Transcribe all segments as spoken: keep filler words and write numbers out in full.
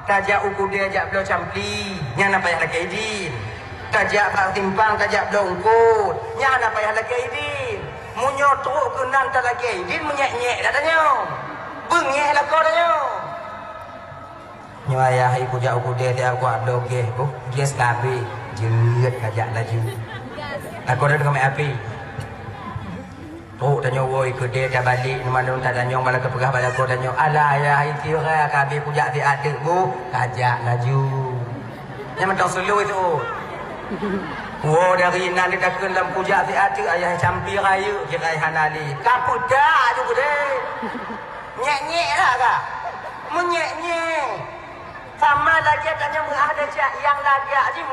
Tajak u keudè jak bloe campli, nyan na payah lakèe idin. Tajak bak simpang tajak bloe eungkôt, nyan na payah lakèe idin. Meunyoe trok keunan talakèe idin, meunyèk-nyèk dak tanyoe. Beungèh lakoe tanyoe. Nyoe ayah hai kujak u keudè tiep kuat bloe gèh, boh gèh kabeh, jeuet kajak laju. Lakoe dak teungoh meuapi. Trok tanyoe woe keudè tabalek, nyoe mandum tatanyong bak lakoe peugah bak lakoe tanyoe, "Alah ayah hai sira kabeh kujak siat teuk, boh kajak laju." Nyan mantong sulu itu. Woe dari inan ditakheun lam kujak siat teuk, ayah campli rayeuk jirai hana lé. Ka peudak aju keudè. Nyèk-nyèk lah ka. Meunyèk-nyèk. Sama lagèe tanyoe meuah desya nyang lagak jih.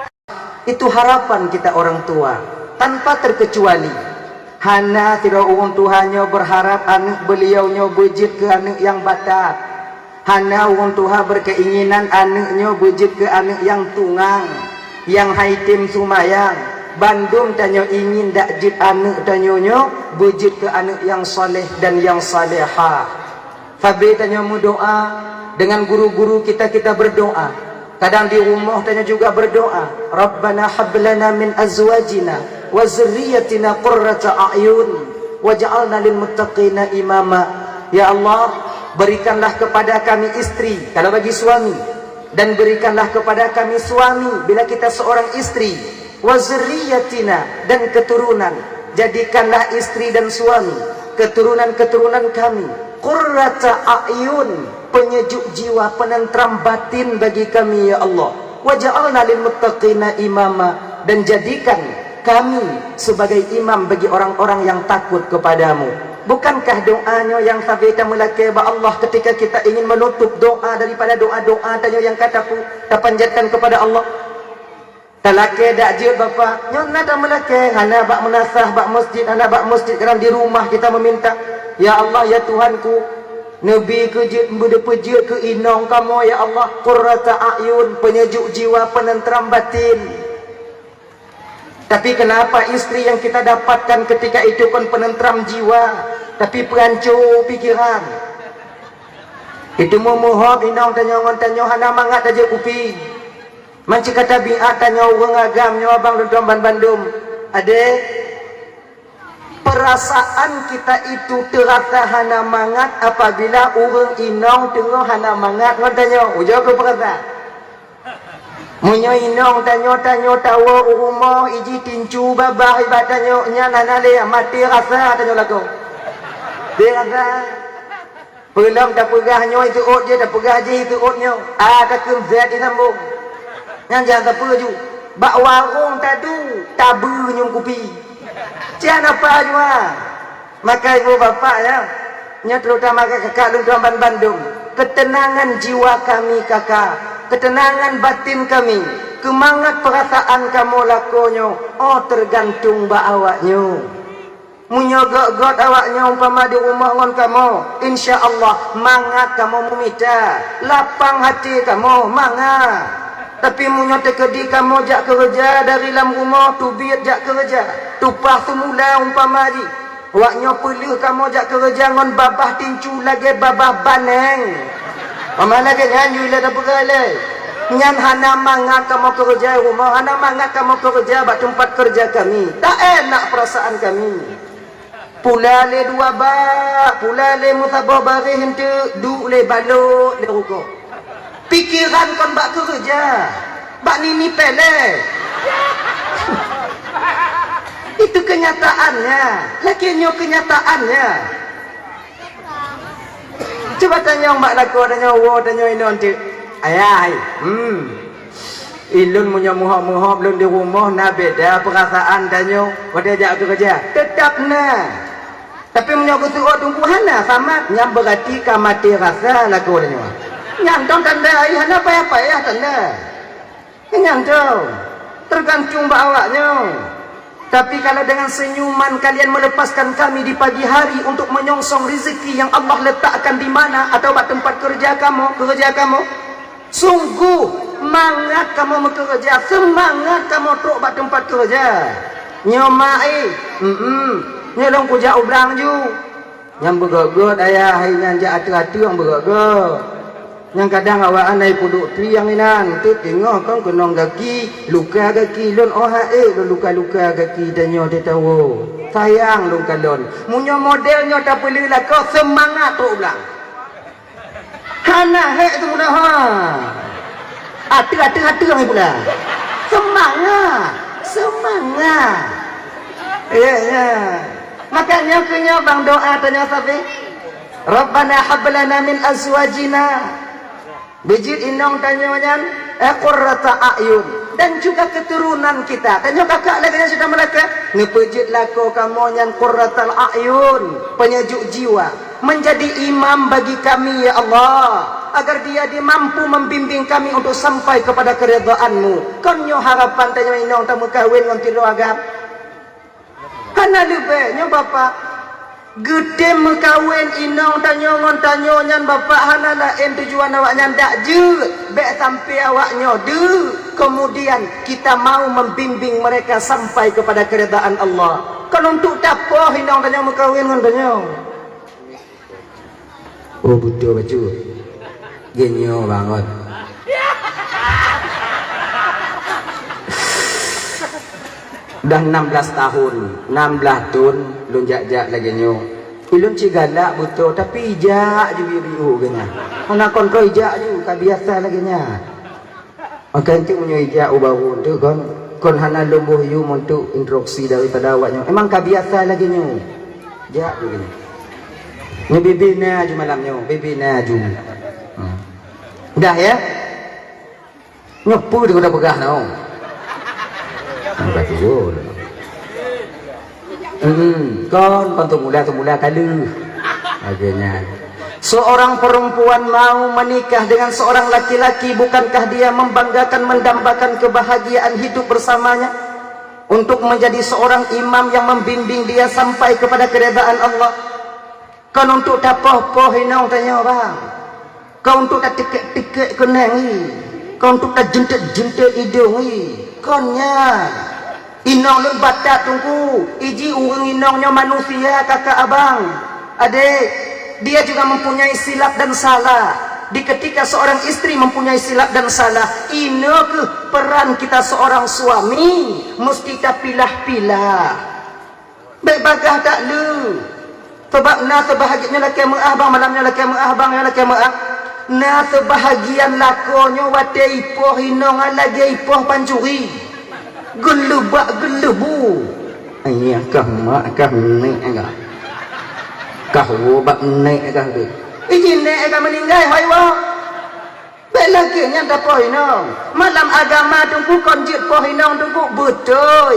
Itu harapan kita orang tua, tanpa terkecuali. Hana sidroe ureueng tuha nyoe berharap aneuk beliau nyoe beujeuet keu aneuk nyang batat. Hana ureueng tuha berkeinginan aneuk nyoe beujeuet keu aneuk nyang tungang, nyang hai tem sumayang. Bandum tanyoe ingin dak jeuet aneuk tanyoe nyoe beujeuet keu aneuk nyang saleh dan nyang salehah. Sabe tanyoe meudoa, dengan guru-guru kita, kita berdoa. Kadang di rumoh tanyoe juga berdoa, "Rabbana hab lana min azwajina wa dzurriyyatina qurrata a'yun waj'alna lil muttaqina imama." Ya Allah, berikanlah kepada kami istri, kalau bagi suami, dan berikanlah kepada kami suami bila kita seorang istri, wa dzurriyyatina, dan keturunan. Jadikanlah istri dan suami, keturunan-keturunan kami, qurrata a'yun, penyejuk jiwa, penentram batin bagi kami, ya Allah. Waj'alna lil muttaqina imama, dan jadikan kami sebagai imam bagi orang-orang yang takut kepadamu. Bukankah doa nyoe nyang sabe tameulakée bak Allah ketika kita ingin menutup doa daripada doa-doa tanyoe nyang ka tapu-, tapanjatkan kepada Allah? Talakée dak jeuet, Bapak? Nyoe na tameulakée, hana bak meunasah bak masjid, hana bak masjid, kadang di rumah kita meminta, "Ya Allah, ya Tuhanku, neubi keu jeuet, beudeuh peujeuet keu inong kamoe, ya Allah, qurrata a'yun, penyejuk jiwa, penentram batin." Tapi kenapa istri yang kita dapatkan ketika itu kon penentram jiwa, tapi peuhanco pikeran? Itu meuhom inong tanyoe ngon tanyoe hana mangat tajak kupi. Manci ka tabiat tanyoe ureuëng agam nyoe abang lôn tuan ban bandum. Adé, perasaan kita itu terasa hana mangat apabila ureuëng inong teungoh hana mangat ngon tanyoe. Ujoe keu perasaan. Meunyoe inong tanyoe, tanyoe tawoe u rumoh, iji tincu babah iba tanyoe, nyan hana lé, maté rasa tanyoe lagoe. Deh rasa. Peulom tapeugah nyoe iteuôt jih, tapeugah jih iteuôt nyoe. Ah, takheun zat disambong. Nyan jak sapeue ju. Bak warong tadu, tabeue nyum kupi. Sian apa jua? Maka ibu bapak ya, nyoe terutama kakak lôn tuan ban bandum, ketenangan jiwa kami kakak, ketenangan batin kami, keumangat perasaan kamoe lakoe nyoe, oh tergantung bak awak nyoe. Meunyoe göt-göt awak nyoe umpama di rumoh ngon kamoe, insya Allah mangat kamoe meumita, lapang até kamoe mangat. Tapi meunyoe teukeudi kamoe jak keureuja dari lam rumoh, teubiet jak keureuja, tupah seumula umpama jih, awak nyoe peuleueh kamoe jak keureuja ngon babah tincu lagée babah baneng. Mama lagée nyan yue lé tapeugah lé. Nyan hana mangat kamoe keureuja rumoh, hana mangat kamoe keureuja bak teumpat keureuja kami. Tak enak perasaan kami. Pula lé dua bak, pula lé meusaboh baréh eunteuk, duek lé balot lé rukok. Pikeran kon bak keureuja, bak nini péléh. Itu kenyataannya, lagée nyoe kenyataannya. Cuba tanyong bak lakoe, tanyong woe, tanyong inong teuk. Ayah, hmm. Ilôn meunyoe muhôb-muhôb lôn di rumoh na beda peurasaan tanyoe watée jak keureuja. Teutap na. Tapi meunyoe geuseuôt teungku hana samat, nyan beurati ka maté rasa lakoe tanyoe. Nyan dong tanda ai hana payah-payah tanda. Nyan tu, tergantung bak awak nyoe. Tapi kalau dengan senyuman kalian melepaskan kami di pagi hari untuk menyongsong rezeki yang Allah letakkan di mana atau bak tempat kerja kamu, kerja kamu, sungguh mangat kamu bekerja, semangat kamu trok bak tempat kerja. Nyoe mak eh, mm nyoe lôn kujak u blang ju. Nyang beugöt-göt ayah hai nyan jak ateueh-ateueh nyang beugöt-göt. Nyang kadang awak anai puduk triang inan, teuk teungoh kon keunong gaki, luka gaki lôn, oh hai lôn luka-luka gaki tanyoe teuh tawoe. Sayang lôn kalon. Meunyoe model nyoe tapeuleueh lakoe, seumangat trok u blang. Hana hék teumudah ha. Ateueh-ateueh-ateueh pula. Seumangat. Seumangat. Ya, ya. Makanya keu nyoe bang doa tanyoe sabe. Rabbana hab lana min azwajina. Beujeuet inong tanyoe nyan, eh, qurrata a'yun. Dan juga keturunan kita. Tanyoe kakak lagèe nyan sudah meulakèe. Neupeujeuet lakoe kamoe nyan qurratal a'yun. Penyejuk jiwa. Menjadi imam bagi kami, ya Allah. Agar dia, dia mampu membimbing kami untuk sampai kepada keridhaan-Mu. Kon nyoe harapan tanyoe inong tameukawen ngon tiroe agam. Hana leubeh nyoe Bapak. Geutem meukawen inong tanyoe ngon tanyoe nyan Bapak, hana laén tujuan awak nyan dak jeuet, bèk sampai awak nyoe deuk. Kemudian kita mau membimbing mereka sampai kepada keridhaan Allah. Kon untuk tapoh inong tanyoe meukawen ngon tanyoe. Oh, beutôi bacut. Geunyoe bangon. Dah enam belas tahun, enam belas thon lôn jak-jak lagèe nyoe. Ulôn cit galak beutôi, tapi ijak ju biu-biu geuh nyan. Hana kontrol ijak ju, ka biasa lagèe nyan. Maka enteuk meunyoe ijak u baru enteuk kon, kon hana lôn boh yum untuk instruksi daripada awak nyoe. Emang ka biasa lagèe nyoe. Jak lagèe nyoe. Nyoe bibi na aju malam nyoe, bibi na aju. Hmm. Dah ya? Nyoe peue teuh peugah nyoe. Nah, bagus. Hmm, kon, kon teumula-teumula ka lheueh. Lagèe nyan. Seorang perempuan mau menikah dengan seorang laki-laki, bukankah dia membanggakan, mendambakan kebahagiaan hidup bersamanya? Untuk menjadi seorang imam yang membimbing dia sampai kepada keridhaan Allah. Kon untuk tapoh-poh inong tanyoe, bang. Kon untuk tatikek-tikek keuneng, ih. Kon untuk tajentet-jentet idong, ih. Kon nyan. Inong lôn batat, Teungku. Iji ureueng inong nyoe manusia, kakak abang. Adek, dia juga mempunyai silap dan salah. Di ketika seorang istri mempunyai silap dan salah, inoe keuh peran kita seorang suami, mesti tapilah-pilah. Bèk bagaih that le. Sabab na seubahagian nyoe lakèe meu'ah bang, malam nyoe lakèe meu'ah bang, nyoe lakèe meu'ah. Na seubahagian lakoe nyoe watèe ipoh inong lagèe ipoh pancuri. Geuleubak geuleubu. Ayah kah mak kah nèk kah. Kah woe bak nèk kah tu. Iji nèk kah meuninggai, hôi woe. Bèk lagèe nyan tapoh inong. Malam agama Teungku kon jeuet poh inong Teungku, beutôi.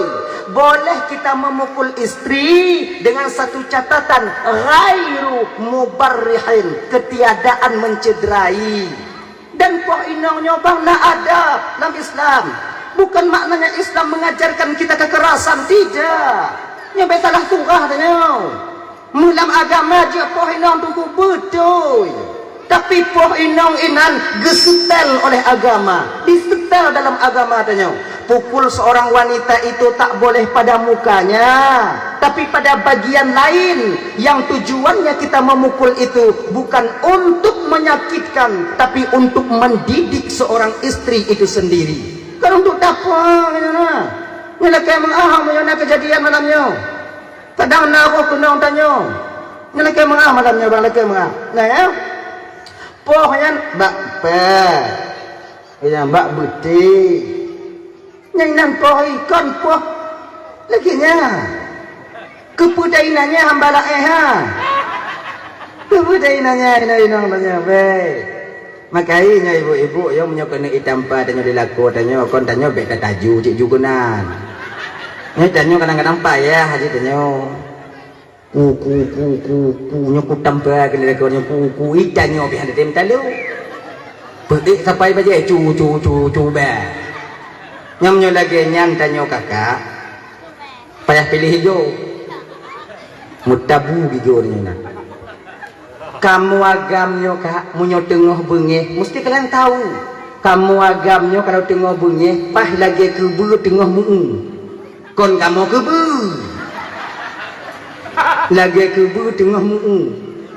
Boleh kita memukul istri dengan satu catatan, ghairu mubarrihin, ketiadaan mencederai. Dan poh inong nyoe bang na adab lam Islam. Bukan maknanya Islam mengajarkan kita kekerasan, tidak. Nyoe bèk salah surah tanyoe. Meulam agama jeuet poh inong Teungku, beutôi. Tapi poh inong inan geusetel oleh agama, disetel dalam agama tanyoe. Pukul seorang wanita itu tak boleh pada mukanya, tapi pada bagian lain yang tujuannya kita memukul itu bukan untuk menyakitkan, tapi untuk mendidik seorang istri itu sendiri. Kon untuk tapeue nyoe na. Nyoe lakèe meu'ah meunyoe na keujadian malam nyoe. Kadang na roh keunong tanyoe. Nyan lakèe meu'ah malam nyoe bang, lakèe meu'ah. Nah ya. Poh nyan bak pèh. Nyan bak beuti. Nyan inan poh ikon poh. Lagèe nyan. Keupeue ta inan nyan hamba laén ha. Keupeue ta inan nyan inong-inong tanyoe bèk. Maka nyoe ibu-ibu nyoe meunyoe keuneuk itampa tanyoe di lakoe tanyoe kon tanyoe bèk tataju cit ju keunan. Nyoe tanyoe kadang-kadang payah jih tanyoe. Ku, ku, ku, ku, ku, nyoe kutampa keuneuk lakoe nyoe ku, ku, i tanyoe pih hana tem talu. Peuék sapai bajèe cu, cu, cu, cu bèe. Nyoe meunyoe lagèe nyan tanyoe kakak. Payah piléh igoe. Meutabu gigoe nyoe na. Kamoe agam nyoe ka, meunyoe teungoh beungéh, musti kalian tahu. Kamoe agam nyoe kalau teungoh beungéh, paih lagèe keubeue teungoh meu-eu. Kon kamoe keubeue. Lagèe keubeue teungoh meu-eu.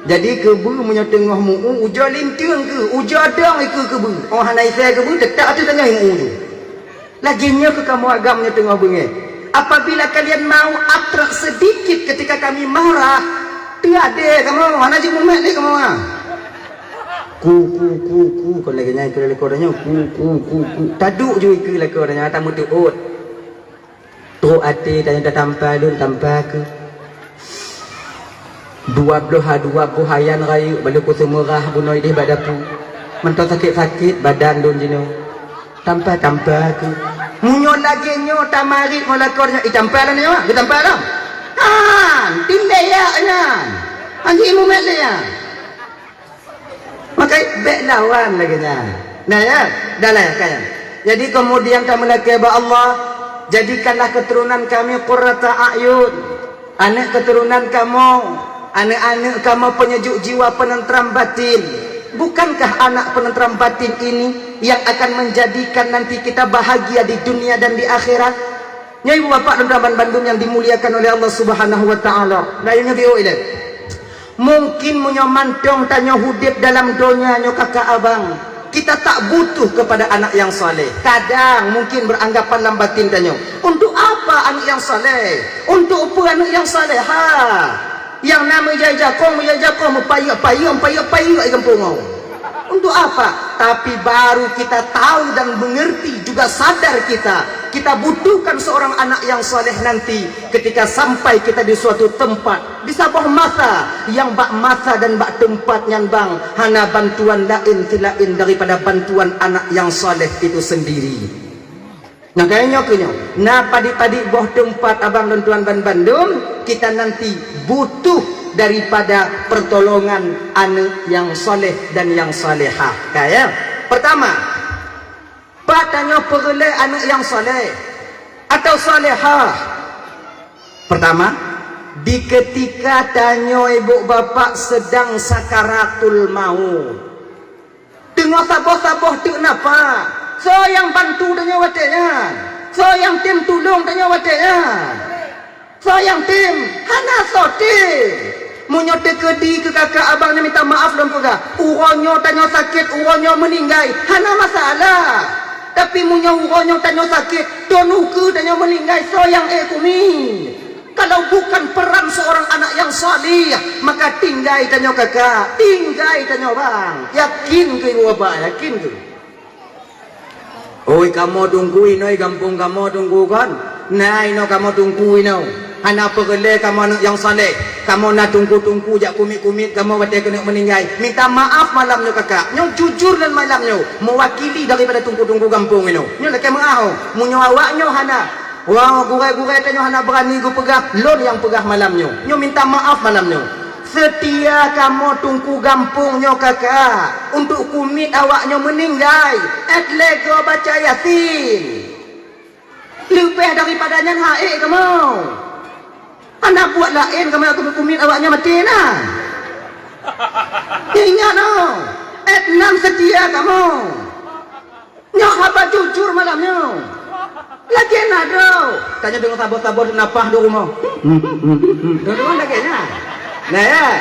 Jadi keubeue meunyoe teungoh meu-u, ujoe linteung keuh, ujoe dong ikeue keubeue. Oh hana isé keubeue, teutap ateueh tanyoe meu-u ju. Lagée nyoe keuh kamoe agam meunyoe teungoh beungéh. Apabila kalian mau atrak sedikit ketika kami marah, teuadée kamoe, hana jimumet lé kamoe. Ku, ku, ku, ku, kon lagée nyan keu lakoe tanyoe, ku, ku, ku, ku. Taduek ju ikeue lakoe tanyoe, tameuteuôt. Trok até tanyoe tatampa lôn, tampa keuh. Dua bloh ha dua boh ayan rayeuk, balo kuseumeurah bunoe idéh bak dapu. Mantong sakét-sakét badan lôn jinoe. Tampa-tampa keuh. Meunyoe lagée nyoe tamarit ngon lakoe nyoe, itampa lom nyoe, geutampa lom. Han, tindai yak nyan. Han jimumet lé nyan. Maka bék lawan lagée nyan. Nah ya, dah lah ya, kan. Jadi kemudian kamu lakée bak Allah, jadikanlah keturunan kami qurrata a'yun. Aneuk keturunan kamoe, aneuk-aneuk kamoe penyejuk jiwa, penenteram batin. Bukankah anak penenteram batin ini yang akan menjadikan nanti kita bahagia di dunia dan di akhirat? Nyoe ibu bapak dan teman bandum yang dimuliakan oleh Allah Subhanahu wa taala. Nah, ini video ini. Mungkin meunyoe mantong tanyoe udeb dalam donya nyoe kakak abang, kita tak butuh kepada anak yang saleh. Kadang mungkin beranggapan lam batin tanyoe, untuk apa aneuk nyang saleh? Untuk peue aneuk nyang saleh? Ha. Nyang na meujai jakong, meujai jakong, meupayek-payek, meupayek-payek di gampông nyoe. Untuk apa? Tapi baru kita tahu dan mengerti, juga sadar kita, kita butuhkan seorang anak yang saleh nanti ketika sampai kita di suatu tempat, di saboh masa, nyang bak masa dan bak teumpat nyan bang, hana bantuan laén silaén daripada bantuan anak yang saleh itu sendiri. Nah, kaya nyoe keuh nyoe. Na padit-padit boh teumpat abang lôn tuan ban bandum, kita nanti butuh daripada pertolongan aneuk nyang saleh dan nyang salehah. Kaya, pertama, pat tanyoe peureulée aneuk nyang saleh atau salehah? Pertama, di ketika tanyoe ibu bapak sedang sakaratul maut. Teungoh saboh-saboh teuk nafah. Soe nyang bantu tanyoe watée nyan? Soe nyang tem tulông tanyoe watée nyan? Soe nyang tem? Hana soe tem. Meunyoe teukeudi keu kakak abang nyoe minta maaf lôn peugah, uroe nyoe tanyoe sakét, uroe nyoe meuninggai, hana masalah. Tapi meunyoe uroe nyoe tanyoe sakét, thon ukeue tanyoe meuninggai, soe nyang ék kumi? Kalau bukan peran seorang anak yang saleh, maka tinggai tanyoe kakak, tinggai tanyoe bang. Yakin keu ibu bapak, yakin keu? Oi, kamoe teungku inoe gampông kamoe teungku kon. Na inoe kamoe teungku inoe. Hana peureulée kamoe aneuk nyang saleh. Kamoe na teungku-teungku jak kumiet-kumiet kamoe watée keuneuk meuninggai. Minta maaf malam nyoe kakak. Nyoe jujur dan malam nyoe mewakili daripada teungku-teungku gampông inoe. Nyoe lakée meu'ah oh. Meunyoe awak nyoe hana Wah, gurée-gurée tanyoe hana beurani geupeugah, lôn nyang peugah malam nyoe. Nyoe minta maaf malam nyoe. Seutia kamoe teungku gampông nyoe kakak, untuk kumiet awak nyoe meuninggai, ék lé goe baca Yasin. Leubeh daripada nyan ha ék kamoe. Hana buet laén kamoe keu kumiet awak nyoe maté na. Ingat noh, ék nan seutia kamoe. Nyoe haba jujur malam nyoe. Lagée na droe. Tanyoe deungoe saboh-saboh nafah di rumoh. Deungoe lagée nyan. Nah ya.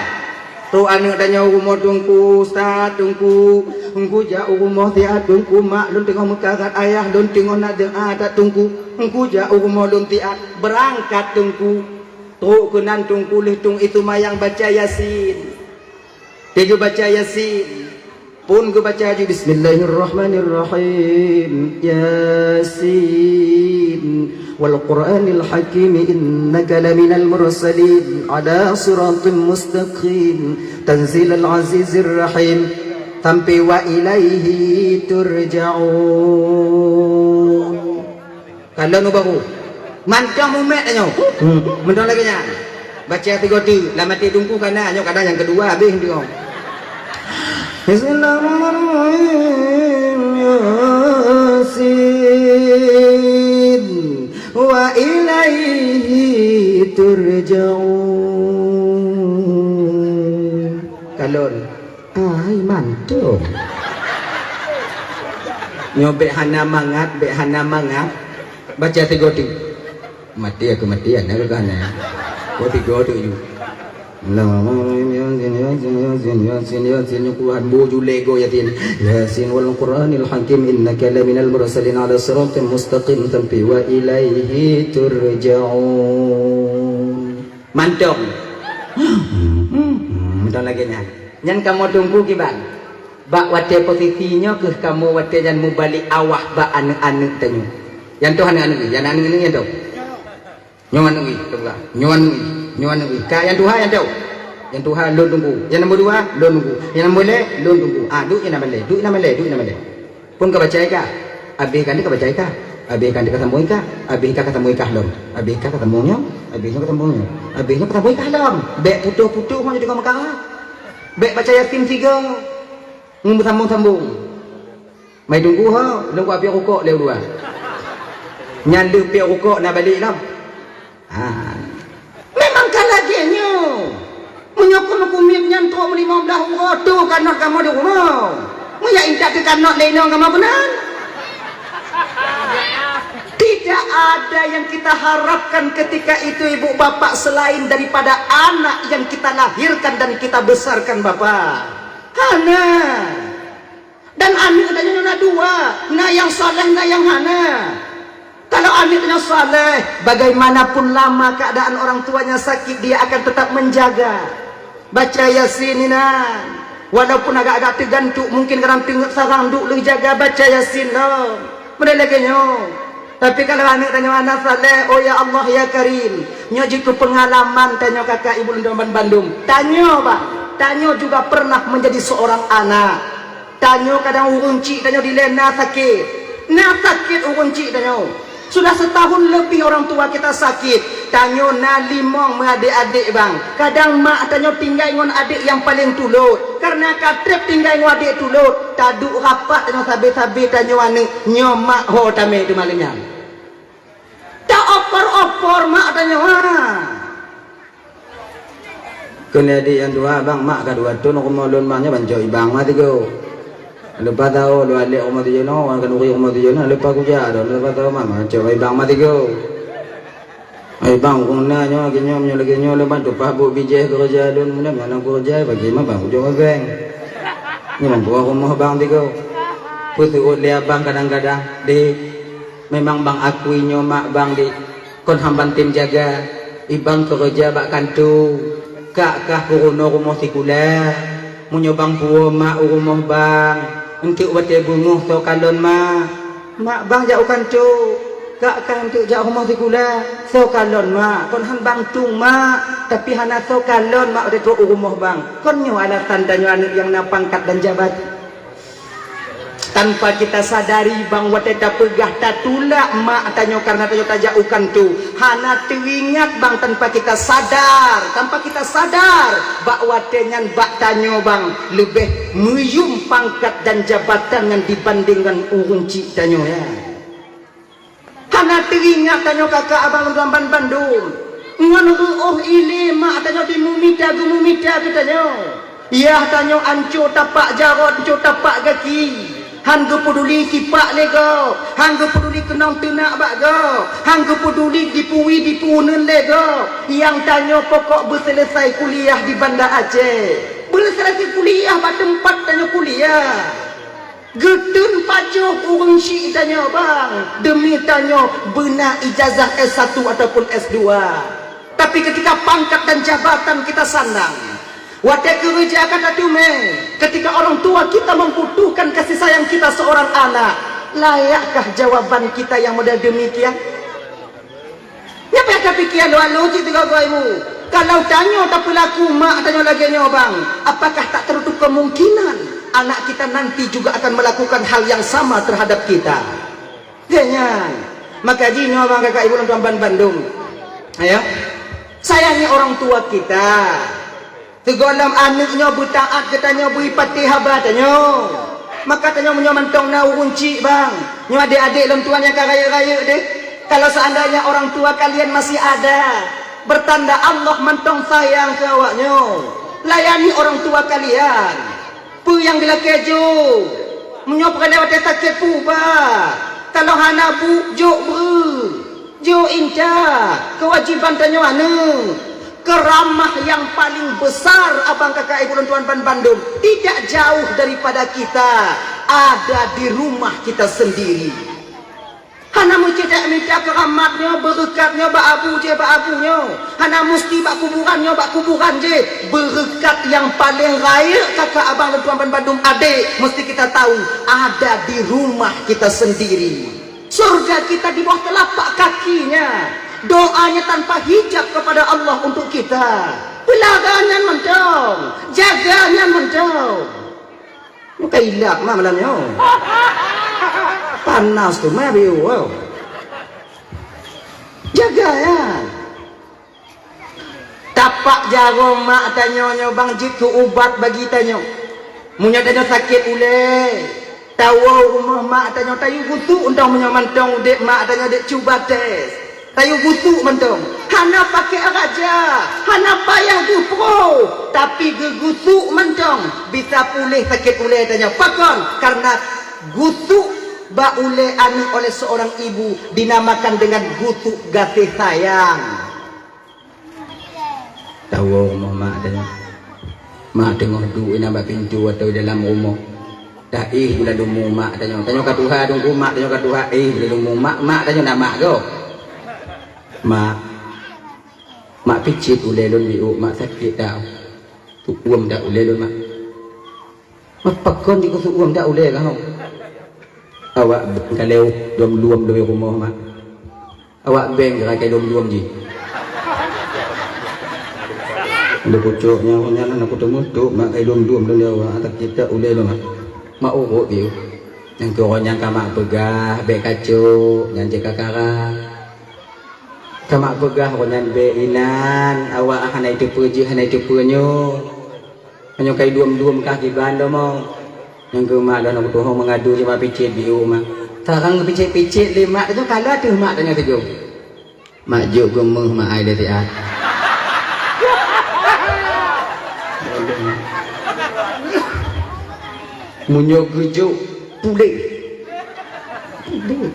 Tu aneuk tanyoe u rumoh teungku, ustaz teungku. Teungku jak u rumoh siat teungku, mak lôn teungoh meukarat, ayah lôn teungoh na doa that teungku. Teungku jak u rumoh lôn siat, beurangkat teungku. Trok keunan teungku lheueh tueng ie seumayang baca Yasin. Teuh geubaca Yasin. Phon geubaca ju, "Bismillahirrahmanirrahim. Yasin. Wal Qur'anil Hakim, innaka laminal mursalin. Ala siratim mustaqim. Tanzilal azizir rahim." Sampai "Wa ilaihi turja'un." Ka lôn u baru. Mantong mumet tanyoe. Hmm. Mantong lagée nyan. Baca tiga teuk. Lam até teungku ka na, nyoe kadang nyang keudua habéh teungoh. Bismillahirrahmanirrahim. Yasin. Wa ilaihi turja'un. Ka lôn. Ai, mantong. Nyoe bék hana mangat, bék hana mangat. Baca tiga teuk. Mati aku mati, aneuk geuh hana. Oh, tiga teuk ju. Bismillahirrahmanirrahim. Yasin, Yasin, Yasin, Yasin, Yasin. Nyoe kuat bu julé go Yasin. Yasin wal Qur'anil Hakim, innaka laminal mursalin ala siratim mustaqim, sampai wa ilaihi turja'un. Mantong. Hmm, mantong lagèe nyan. Nyan kamoe teungku kiban. Bak watèe posisi nyoe keuh kamoe watèe nyan mubalek awah bak aneuk-aneuk tanyoe. Nyan toh aneuk-aneuk, nyan aneuk-aneuk nyan toh. Nyoe aneuk wih, teupeugah. Nyoe aneuk wih, nyoe aneuk wih. Ka nyang tuha nyang tau. Nyang tuha lôn teungku. Nyang nombor dua lôn teungku. Nyang nombor lhèe lôn teungku. Ah, duek nyang bandèe, duek nyang bandèe, duek nyang bandèe. Phôn ka baca ka? Abéh kan ka baca ka? Abéh kan ka sambông ka? Abéh ka ka sambông ka lom. Abéh ka ka sambông nyoe. Abéh nyoe ka sambông nyoe. Abéh nyoe ka sambông ka lom. Bèk putôh-putôh ngon teungoh meukarat. Bèk baca Yasin tiga. Ngon beusambông-sambông. Mai teungku ho, lôn kupiôh rukok lé ulua. Nyan lheuh piôh rukok na balek lom. Ha. Memang ka lagèe nyoe. Meunyoe keuneuk kumiet nyan trok meulimong blaih uroe, tu kanot kamoe di rumoh. Meunyo intat teukanot lé inong kamoe keunan. Tidak ada yang kita harapkan ketika itu, ibu bapak, selain daripada anak yang kita lahirkan dan kita besarkan, Bapak. Hana. Dan aneuk tanyoe na dua, na nyang saleh, na nyang hana. Kalau aneuk tanyoe saleh, bagaimanapun lama keadaan orang tuanya sakit, dia akan tetap menjaga. Baca Yasin inan. Walaupun agak-agak teugantuk, mungkin kadang teungeut sarang duek lheueh jaga, baca Yasin lom. Model lagèe nyoe. Tapi kalau aneuk tanyoe hana saleh, oh ya Allah ya Karim, nyoe jeuet keu peungalaman tanyoe kakak ibu lôn ban bandum. Tanyoe bah, tanyoe juga pernah menjadi seorang anak. Tanyoe kadang ureueng chik tanyoe dilèe na sakét. Na sakét ureueng chik tanyoe. Sudah setahun lebih orang tua kita sakit. Tanyoe na limong meuadék-adék bang. Kadang mak tanyoe tinggai ngon adék nyang paleng tulôt. Karena ka trép tinggai ngon adék tulôt, taduek rapat tanyoe sabe-sabe tanyoe aneuk, nyoe mak ho tamè teuma lé nyan. Ta opor-opor mak tanyoe, ha. Keuneuk di nyang dua, bang, mak ka dua thôn rumoh lôn, mak nyoe ban cok ibang mati go. Leupah tahu lôn alek rumoh tujoh nyoe, wan khanuri rumoh tujoh nyoe, leupah kujak dah, leupah tahu mak, mak cok ibang mati go. Ai bang, ureueng na nyoe, lagèe nyoe, meunyoe lagèe nyoe, lôn ban tumpah buet bijéh keureuja lôn, meunyoe nyang keureuja, bagi mak bang ujong beng. Nyoe bang, buah rumoh bang tigo. Peuseuôt lé abang kadang-kadang, deh. Memang bang akui nyoe mak bang di kon hamba tem jaga, ibang keureuja bak kanto, kak kah peurunoe rumoh sikula. Meunyoe bang puwoe mak u rumoh bang, eunteuk watèe beungoh soe kalon mak. Mak bang jak u kanto, kak kah eunteuk jak rumoh sikula, soe kalon mak. Kon han bang tueng mak, tapi hana soe kalon mak watèe trok u rumoh bang. Kon nyoe alasan tanyoe aneuk nyang na pangkat dan jabatan. Tanpa kita sadari bang watèe tapeugah tatulak mak tanyoe kareuna tanyoe tajak u kanto, hana teuingat bang tanpa kita sadar, tanpa kita sadar bak watèe nyan bak tanyoe bang leubeh meuyum pangkat dan jabatan nyan dibandingkan ureueng chik tanyoe nyan. Hana teuingat tanyoe kakak abang lôn ban bandum. Ngon reuôh ilée mak tanyoe jimeumita-geumita keu tanyoe. Yah tanyoe anco tapak jaroe, anco tapak gaki. Han geupeuduli sipak lé gob, han geupeuduli keunong teunak bak gob, han geupeuduli dipuwi dipuuneun lé gob. Nyang tanyoe pokok beuseuleusai kuliah di Banda Aceh. Beuseuleusai kuliah bak teumpat tanyoe kuliah. Geuteun pajoh ureueng chik tanyoe bang, deumi tanyoe beuna ijazah S satu ataupun S dua. Tapi ketika pangkat dan jabatan kita sandang, watèe keureuja ka tateumé, ketika orang tua kita membutuhkan kasih sayang kita seorang anak, layakkah jawaban kita yang model demikian? Nyan payah tapiké lôn-lôn cit sigoe-goe ibu. Kalau tanyoe tapeulaku mak tanyoe lagèe nyoe bang, apakah tak tertutup kemungkinan anak kita nanti juga akan melakukan hal yang sama terhadap kita? Lagèe nyan. Maka jinoe bang kakak ibu lôn tuan ban bandum. Ayo. Sayangi orang tua kita. Sigohlom aneuk nyoe beutaát keu tanyoe, bri patéh haba tanyoe. Maka tanyoe meunyoe mantong na ureueng chik bang, nyoe adék-adék lôn tuan nyang ka rayeuk-rayeuk deh. Kalau seandainya orang tua kalian masih ada, bertanda Allah mantong sayang keu awak nyoe. Layani orang tua kalian. Peue nyang geulakèe jok? Meunyoe peureulèe watèe sakét peuubat, kalau hana bu, jok breuh. Jok intat, keuwajiban tanyoe aneuk. Keuramah nyang paleng besar, abang kakak ibu lôn tuan ban bandum, tidak jauh daripada kita, ada di rumah kita sendiri. Hana meusti tamita keuramat nyoe, beureukat nyoe bak abu jih, bak abu nyoe. Hana meusti bak kuburan nyoe, bak kuburan jih. Beureukat nyang paleng rayeuk kakak abang lôn tuan ban bandum adek, meusti kita tahu ada di rumah kita sendiri. Surga kita di bawah telapak kakinya. Doanya tanpa hijab kepada Allah untuk kita. Peulaga nyan mantong, jaga nyan mantong. Muka ilak mah malam nyoe. Panas tu mah biu. Jaga ya. Tapak jaroe mak tanyoe nyoe bang jeuet keu ubat bagi tanyoe. Meunyoe tanyoe sakét ulée, tawoe rumoh mak tanyoe tayue gusuk, untông meunyoe mantong udeb mak tanyoe dek cuba tes. Tayue gusuk mantong. Hana pakai raja, hana payah geuproe, tapi geugusuk mantong bisa puléh sakét ulée tanyoe. Pakon? Karena gusuk bak ulée aneuk oleh seorang ibu dinamakan dengan gusuk gaséh sayang. Tawoe rumoh mak tanyoe. Mak teungoh duek inan bak pintoe atau dalam rumoh. Taéh gula lumu mak tanyoe. Tanyoe ka tuha teungku, mak tanyoe ka tuha, éh gula lumu mak, mak tanyoe na mak goe. Mak, mak picit ulée lôn biôk, mak sakét dak. Tuuem dak ulée lôn mak. Mak pakon jikeusuek uem dak ulée kah? Awak beng ka lheueh lom-lom lom rumoh mak. Awak beng ka kai lom-lom jih. Lôn kucok nyan, nyan aku teumeutup mak kai lom-lom lom awak, tapi tak ulée lom mak. Mak urot biôk. Nyang keu uroe nyan ka mak peugah bék kacok, nyan jih ka kara. Ka mak peugah uroe nyan bék inan, awak hana iteupeue jih, hana iteupeue nyoe. Meunyoe kai duem-duem kah kiban domo. Nyang keu mak dan aku tuho meungadu jih mak picit biôk mak. Tarang picit-picit lé mak tanyoe kala teuh mak tanyoe teujoh. Mak jok geumeuh mak ai lé siat. Meunyoe geujok puléh. Puléh.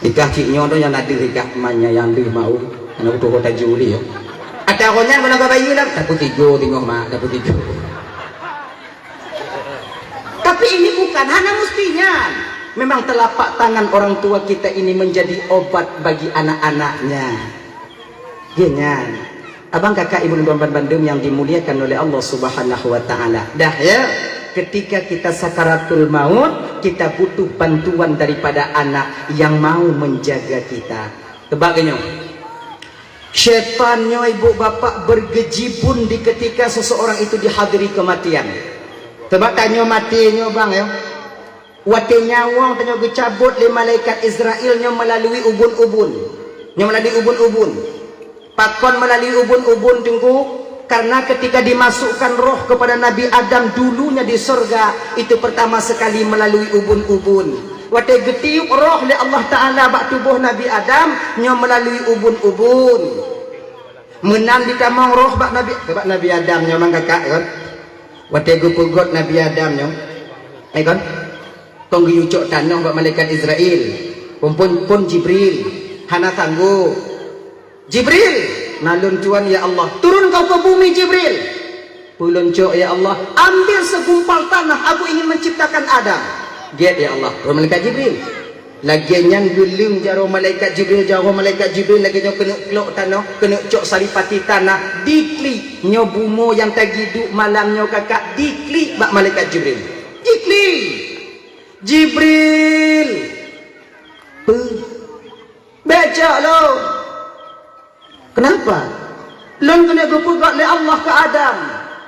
Ikah cit nyoe tu nyang na deuh ikah man nyang deuh mau. Aneuk tuho taju li ya. Ata ronyan mana ka bayi lam? Takut tigo tingoh mak, takut tigo. Tapi ini bukan hana mestinya. Memang telapak tangan orang tua kita ini menjadi obat bagi anak-anaknya. Geuh nyan, abang kakak ibu dan tuan bandum yang dimuliakan oleh Allah Subhanahu wa taala. Dah ya, ketika kita sakaratul maut, kita butuh bantuan daripada anak yang mau menjaga kita. Teuba geuh nyoe. Syaitan nyoe ibu bapak bergejibun di ketika seseorang itu dihadiri kematian. Teuba tanyoe maté nyoe bang ya. Watée nyawöng tanyoe geucabot lé malaikat Israel nyoe meulalu ubun-ubun. Nyoe meulalu ubun-ubun. Pakon meulalu ubun-ubun teungku? Karena ketika dimasukkan roh kepada Nabi Adam dulunya di sorga, itu pertama sekali meulalu ubun-ubun. Watée geutiup roh lé Allah Taala bak tuboh Nabi Adam, nyoe meulalu ubun-ubun. Meunan jitamong roh bak Nabi, bak Nabi Adam nyoe mang kakak kon. Watée geupeugöt Nabi Adam nyoe, eh kon, kon geuyue cok tanoh bak malaikat Israel. Phon, phon, phon Jibril, hana sanggob. Jibril, na lôn tuan ya Allah. Turun kau ke bumi Jibril. Peuleuncok ya Allah, ambil segumpal tanah, aku ingin menciptakan Adam. Gét ya Allah, roh malaikat Jibril. Lagée nyan geuleueng jaroe malaikat Jibril, jaroe malaikat Jibril lagée nyoe keuneuk klok tanoh, keuneuk cok saripati tanah, diklik nyoe bumoe nyang tagiduek malam nyoe kakak, diklik bak malaikat Jibril. Diklik. Jibril. Peue? Bék cok lôn. Kenapa? Lôn keuneuk geupeugah lé Allah keu Adam.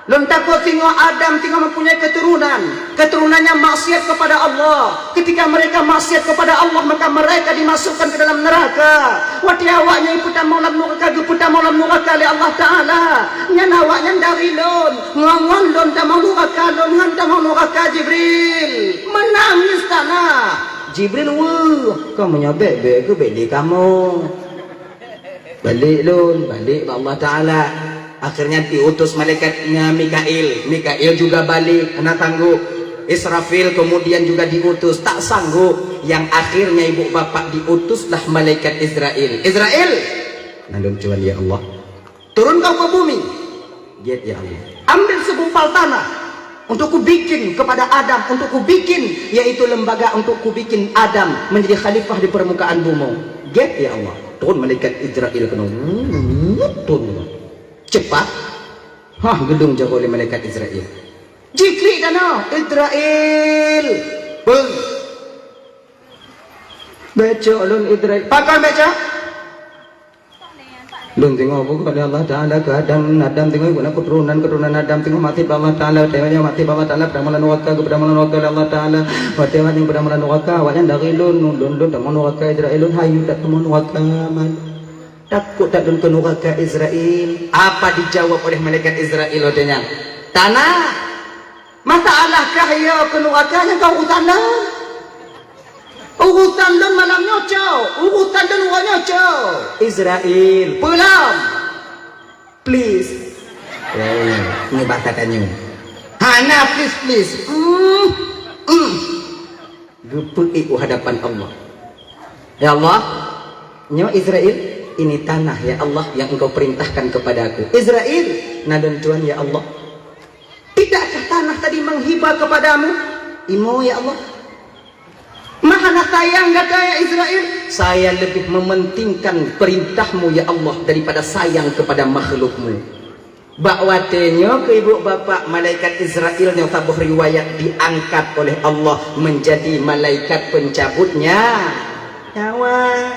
Lôn takot singoh Adam singoh mempunyai keturunan. Keturunan nyang maksiat kepada Allah. Ketika mereka maksiat kepada Allah, maka mereka dimasukkan ke dalam neraka. Watée awaknyan peutamong lam nuraka, geupeutamong lam nuraka lé Allah Taala. Nyan awaknyan dari lôn. Ngon-ngon lôn tamong nuraka, lôn ngon tamong nuraka Jibril. Menangis tanah. Jibril, "Weueh, kamoe nyoe bék-bék keuh bék lé kamoe." Balik lôn, balik bak Allah Taala. Akhirnya diutus malaikatnya Mikail. Mikail juga balik, hana sanggup. Israfil kemudian juga diutus, tak sanggup. Yang akhirnya ibu bapak diutuslah malaikat Israel. Israel! Nalun cuman, ya Allah. Turun kau ke bumi. Gét, ya Allah. Ambil segumpal tanah untuk kubikin kepada Adam, untuk kubikin, yaitu lembaga untuk kubikin Adam menjadi khalifah di permukaan bumi. Gét, ya Allah. Turun malaikat Israel keunoe. Turun. Cepat. Hah, geudong jaroe lé malaikat Israel. Jiklik keunoe, Israel. Beuh. Bèk cok lôn Israel. Pakon bèk cok? Lôn teungoh buka lé Allah Taala keu Adam, Adam teungoh guna keuturonan, keuturonan Adam teungoh maté bak Allah Taala, watèe nyan maté bak Allah Taala, padang malam nuraka, keu padang malam nuraka lé Allah Taala. Watèe nyan padang malam nuraka, awaknyan dari lôn, lôn, lôn tamong nuraka Israel, lôn hayeu that tamong nuraka man. Takot that lôn keu nuraka Israel. Apa dijawab oleh malaikat Israel watèe nyan? Tanah. Masalahkah ya keu nuraka nyang ka urusan lôn? Urusan lôn malam nyoe cok, urusan lôn uroe nyoe cok. Israel, peue lom? Please. Eh, ini bahasa tanyoe. Hana please, please. Hmm, hmm. Geupeuék u hadapan Allah. Ya Allah, nyoe Israel, ini tanah ya Allah yang Engkau perintahkan kepadaku. Israel, na lôn tuan ya Allah. Tidakkah tanah tadi menghibah kepadamu? Imo ya Allah. Mahana sayang gata ya Israel. Saya lebih mementingkan perintahmu ya Allah daripada sayang kepada makhlukmu. Bak watèe nyoe keu ibu bapak malaikat Israel nyang saboh riwayat diangkat oleh Allah menjadi malaikat pencabut nya-, nyawa.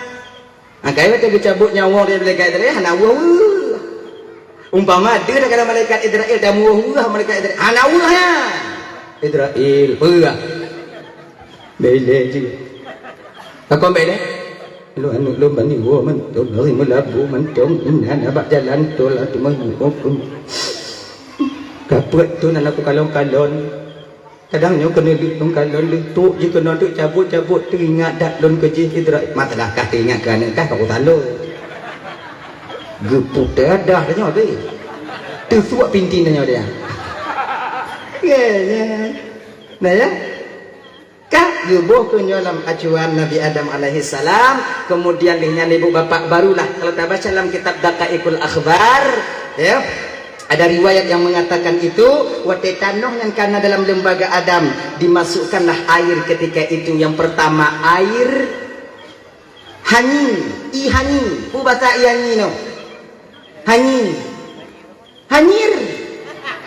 Angkai watèe geucabut nyawa dari malaikat Israel hana weueh-weueh. Umpama deuh dah kala malaikat Israel dan weueh-weueh malaikat Israel hana weueh nya. Israel peugah. Bele je. Takon bele. Lu aneuk lôn bani woe mantong, lari meulabu mantong, inan abak jalan tol ateueh manyuoh pun. Kapeuet tu nan aku kalon-kalon. Kadang nyoe keuneuk leuet lôn kalon leuet trok jih keunoe teuk cabot-cabot teuingat that lôn keu jih Idra-, masalah kah teuingat keu aneuk kah ka urusan lôn. Geuputée dah tanyoe teuh. Teusuak pinti tanyoe dia. Ye, ye. Nah ya. Ka geuboh keu nyoe lam acuan Nabi Adam alaihissalam, kemudian lheueh nyan ibu bapak barulah kalau tabaca lam kitab Daqaiqul Akhbar, ya, ada riwayat yang mengatakan itu, watée tanoh nyan kana dalam lembaga Adam, dimasukkanlah air ketika itu. Yang pertama air hanyi, i hanyi. Peue basa i hanyi nyoe? Hanyi. Hanyir.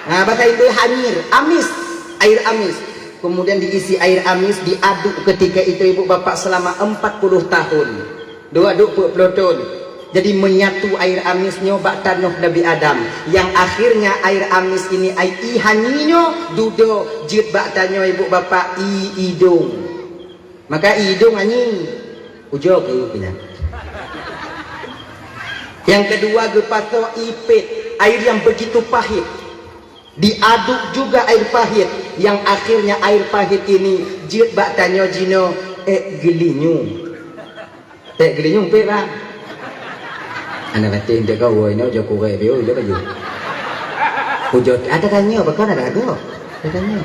Ha, bahasa Inggris hanyir, amis, air amis. Kemudian diisi air amis, diaduk ketika itu ibu bapak selama empat puluh tahun. Diaduk peuet ploh thon. Jadi menyatu air amis nyoe bak tanoh Nabi Adam. Yang akhirnya air amis ini, ai i hanyi nyoe dudoe jeuet bak tanyoe ibu bapak i idong. Maka idong hanyi. Ujoe keu nyan. Yang kedua geupasoe ipét, air yang begitu pahit. Diaduk juga air pahit. Yang akhirnya air pahit ini jeuet bak tanyoe jinoe ék geulinyueng. Ék geulinyueng pét bang. Aneuk batin teuka woe nyoe ujoe kurek biôh ujoe baju. Ujoe ada tanyoe bakon ada tu. Ada tanyoe.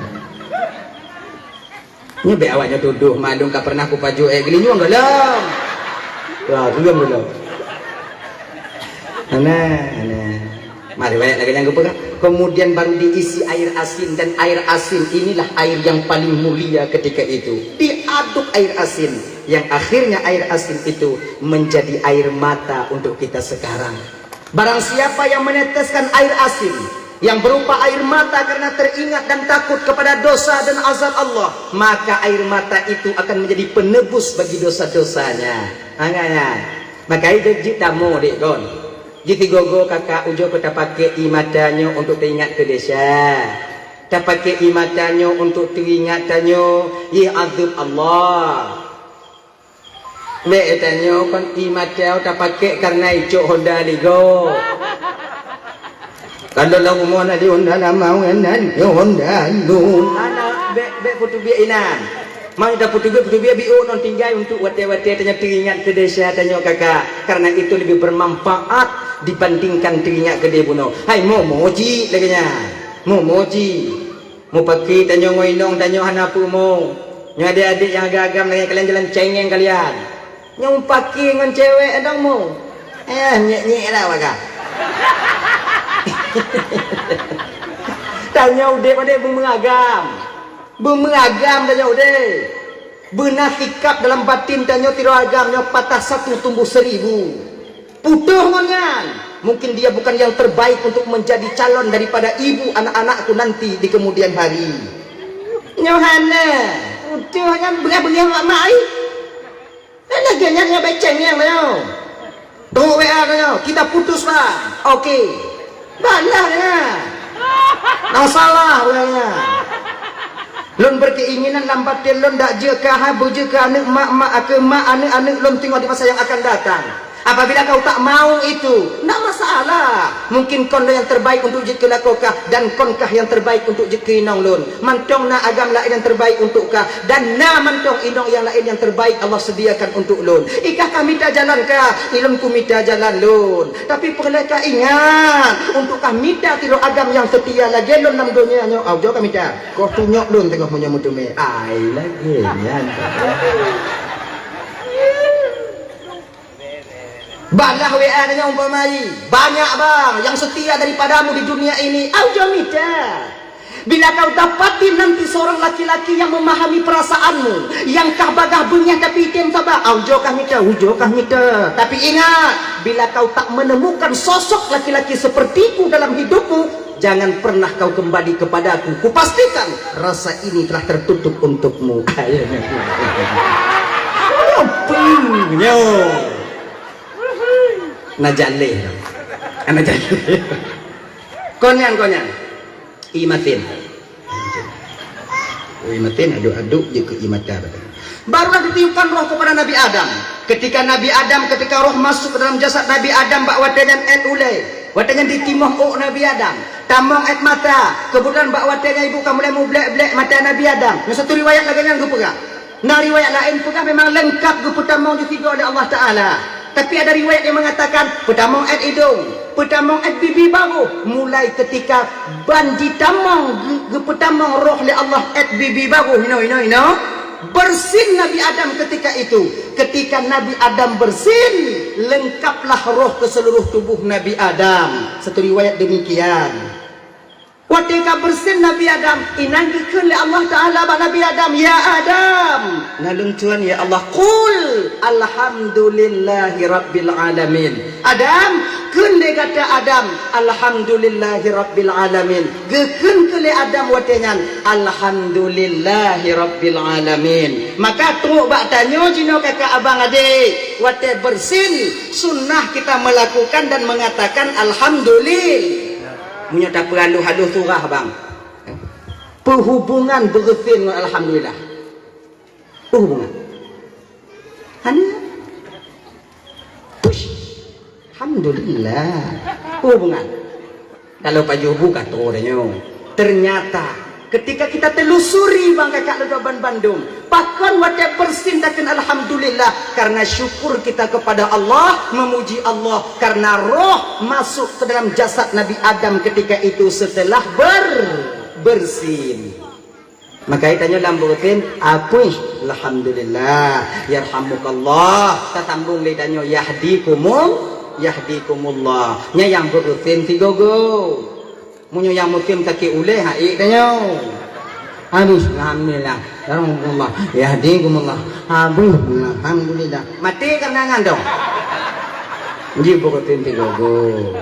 Nyoe bék awak nyoe tudoh, maklum ka pernah kupajoh ék geulinyueng gohlom. Wah, geulinyueng gohlom. Hana, hana. Mari riwayat lagée nyang geupeugah. Kemudian baru diisi air asin, dan air asin inilah air yang paling mulia ketika itu. Diaduk air asin, yang akhirnya air asin itu menjadi air mata untuk kita sekarang. Barang siapa yang meneteskan air asin yang berupa air mata karena teringat dan takut kepada dosa dan azab Allah, maka air mata itu akan menjadi penebus bagi dosa-dosanya. Ha, nyan, nyan. Maka itu jeuet tamu dek kon. Jeuet sigoe-goe kakak ujoe keu tapaké ie mata nyoe untuk teuingat keu desya. Tapaké ie mata nyoe untuk teuingat tanyoe ie azab Allah. Bék tanyoe kon ie mata tapaké kareuna icok Honda Lego. Kalau lam rumoh na di Honda lama, na di Honda lu. Hana, bék, bék peuteubiet inan. Meunyoe tapeuteubiet, peuteubiet biôh ngon tinggai untuk watée-watée tanyoe teuingat keu desya tanyoe kakak. Karena itu lebih bermanfaat dibandingkan teuingat keu di bunoe. Hai momo cit lagée nyan. Momo cit. Mupaki tanyoe ngon inong tanyoe hana peue mo. Nyoe adék-adék nyang agam-agam lagée kalian jalan cengeng kalian. Nyoe mupaki ngon cewek dong mo. Eh, nyek-nyek lah waga. Tanyoe udeb padé beumeuragam. Beumeuragam tanyoe udeb. Beuna sikap dalam batin tanyoe sidroe agam nyoe patah satu tumbuh seribu. Putôh ngon nyan. Mungkin dia bukan yang terbaik untuk menjadi calon daripada ibu anak-anakku nanti di kemudian hari. Nyoe hana. Putôh nyan beungéh-beungéh mak-mak ai. Kan lagèe nyan nyoe beceng nyang nyoe. Tunggu W A nyoe, kita putus, Bang. Oke. Balah nyan. Nah, salah nyan. Lôn berkeinginan lam batin lôn dak jeuet keu hai, beujeuet keu aneuk mak, mak keu mak aneuk-aneuk lôn teungoh di masa yang akan datang. Apabila kau tak mau itu, ndak masalah. Mungkin kon lôn nyang terbaik untuk jeuet keu lakoe kah, dan kon kah nyang terbaik untuk jeuet keu inong lôn. Mantong na agam laén nyang terbaik untuk kah, dan na mantong inong nyang laén nyang terbaik Allah sediakan untuk lôn. Ikah ka mita jalan kah, ilôn kumita jalan lôn. Tapi peureulèe ka ingat, untuk ka mita sidroe agam nyang seutia lagèe lôn lam donya nyoe, au jok ka mita. Koh tunyok lôn teungoh meunyoe meuteumé. Ai lagèe nyan. Balah W A nyoe umpama jih, banyak bang yang setia daripadamu di dunia ini, au jok mita. Bila kau dapati nanti seorang laki-laki yang memahami perasaanmu, yang kah bagah beungéh tapi item saba, au jok kah mita, au jok kah mita. Tapi ingat, bila kau tak menemukan sosok laki-laki sepertiku dalam hidupmu, jangan pernah kau kembali kepadaku. Kupastikan rasa ini telah tertutup untukmu. Apa nyoe? Na jaleh. Na jaleh. Kon nyan, kon nyan. Ié maten. Ié maten aduk-aduk jeuet keu ié mata. Barulah ditiupkan roh kepada Nabi Adam. Ketika Nabi Adam, ketika roh masuk ke dalam jasad Nabi Adam, bak watèe nyan ét ulèe. Watèe nyan ditimoh ôk Nabi Adam. Tamong ét mata. Keubeutulan bak watèe nyan ibu ka mulai mublek-blek mata Nabi Adam. Nyoe satu riwayat lagèe nyan geupeugah. Na riwayat laén peugah memang leungkap geupeutamong di sigoe lé Allah Taala. Tapi ada riwayat yang mengatakan peutamong ét idong, peutamong ét bibi baroh. Mulai ketika ban jitamong geu-, geupeutamong roh lé Allah ét bibi baroh, inoe, inoe, inoe, bersin Nabi Adam ketika itu. Ketika Nabi Adam bersin, leungkaplah roh ke seluruh tubuh Nabi Adam. Satu riwayat demikian. Watèe ka bersin Nabi Adam, inan geukheun lé Allah Taala bak Nabi Adam, "Ya Adam," na lôn tuan, "Ya Allah, qul alhamdulillahi rabbil alamin." Adam, kheun lé gata Adam, "Alhamdulillahi rabbil alamin." Geukheun keu lé Adam watèe nyan, "Alhamdulillahi rabbil alamin." Maka trok bak tanyoe jinoe kakak abang adek, watèe bersin, sunnah kita melakukan dan mengatakan alhamdulillah. Meunyoe tapeuhalôh-halôh surah, bang. Peuhubungan beureusin ngon alhamdulillah. Peuhubungan. Hana. Push. Alhamdulillah. Peuhubungan. Kalau pajoh bu ka troh tanyoe. Ternyata ketika kita telusuri bang kakak lôn ban bandum, pakon watèe bersin takheun alhamdulillah, karena syukur kita kepada Allah, memuji Allah karena roh masuk ke dalam jasad Nabi Adam ketika itu setelah ber-, bersin. Maka tanyoe lam beutin, apuih, alhamdulillah, yarhamukallah, tasambong lé tanyoe, yahdikumul-, yahdikumullah. Nyan nyang beutin sigoe-goe. Meunyoe nyang musim sakét ulèe, ha, ék tanyoe. Habis, alhamdulillah. Yarhamukumullah. Yahdikumullah. Habis, alhamdulillah. Maté keunan dong. Ji beurutin tigogo.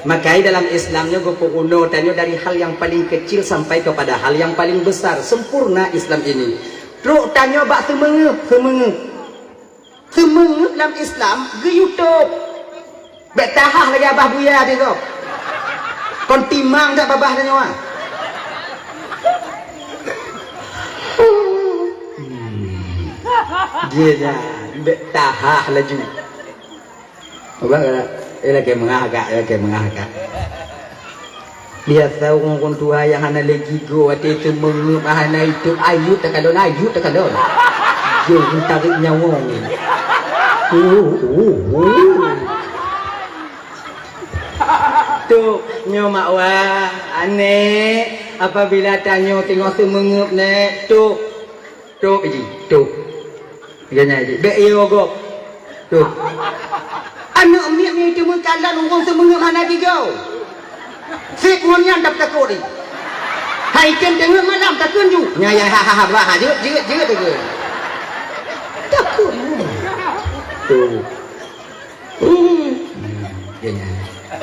Makai dalam Islam nyoe geupeurunoe tanyoe dari hal yang paling kecil sampai kepada hal yang paling besar. Sempurna Islam ini. Trok tanyoe bak seumeungeup, seumeungeup. Seumeungeup lam Islam geuyue tôb. Bèk tahah lagèe Abah Buya teuh gob. Kon timang that babah tanyoe. Dia nyan bèk tahah laju. Abah kata, eh, lagèe meungah agak, lagèe meungah agak. Biasa ureueng-ureueng tuha nyang hana lé gigoe, watèe seumeungeup hana itôb, ayut takalon, ayut takalon. Jeuet tarék nyawöng. Uh, uh, uh. Tôb, nyoe mak wah, aneuk, apabila tanyoe teungoh seumeungeup, Nek, tôb. Tôb, Ji, tôb. Geuhnyan, Ji. Bèk iyo gob. Tôb. Aneuk miet nyang teumeukalon ureueng seumeungeup hana jigoe. Seb ngon nyan dap takot jih. Hai tem teungeut malam takheun ju. Nya, ya, ha, ha, ha, bah, ha, jeuet, jeuet, jeuet, jeuet. Takot. Tuh. Hmm. Ya, ya.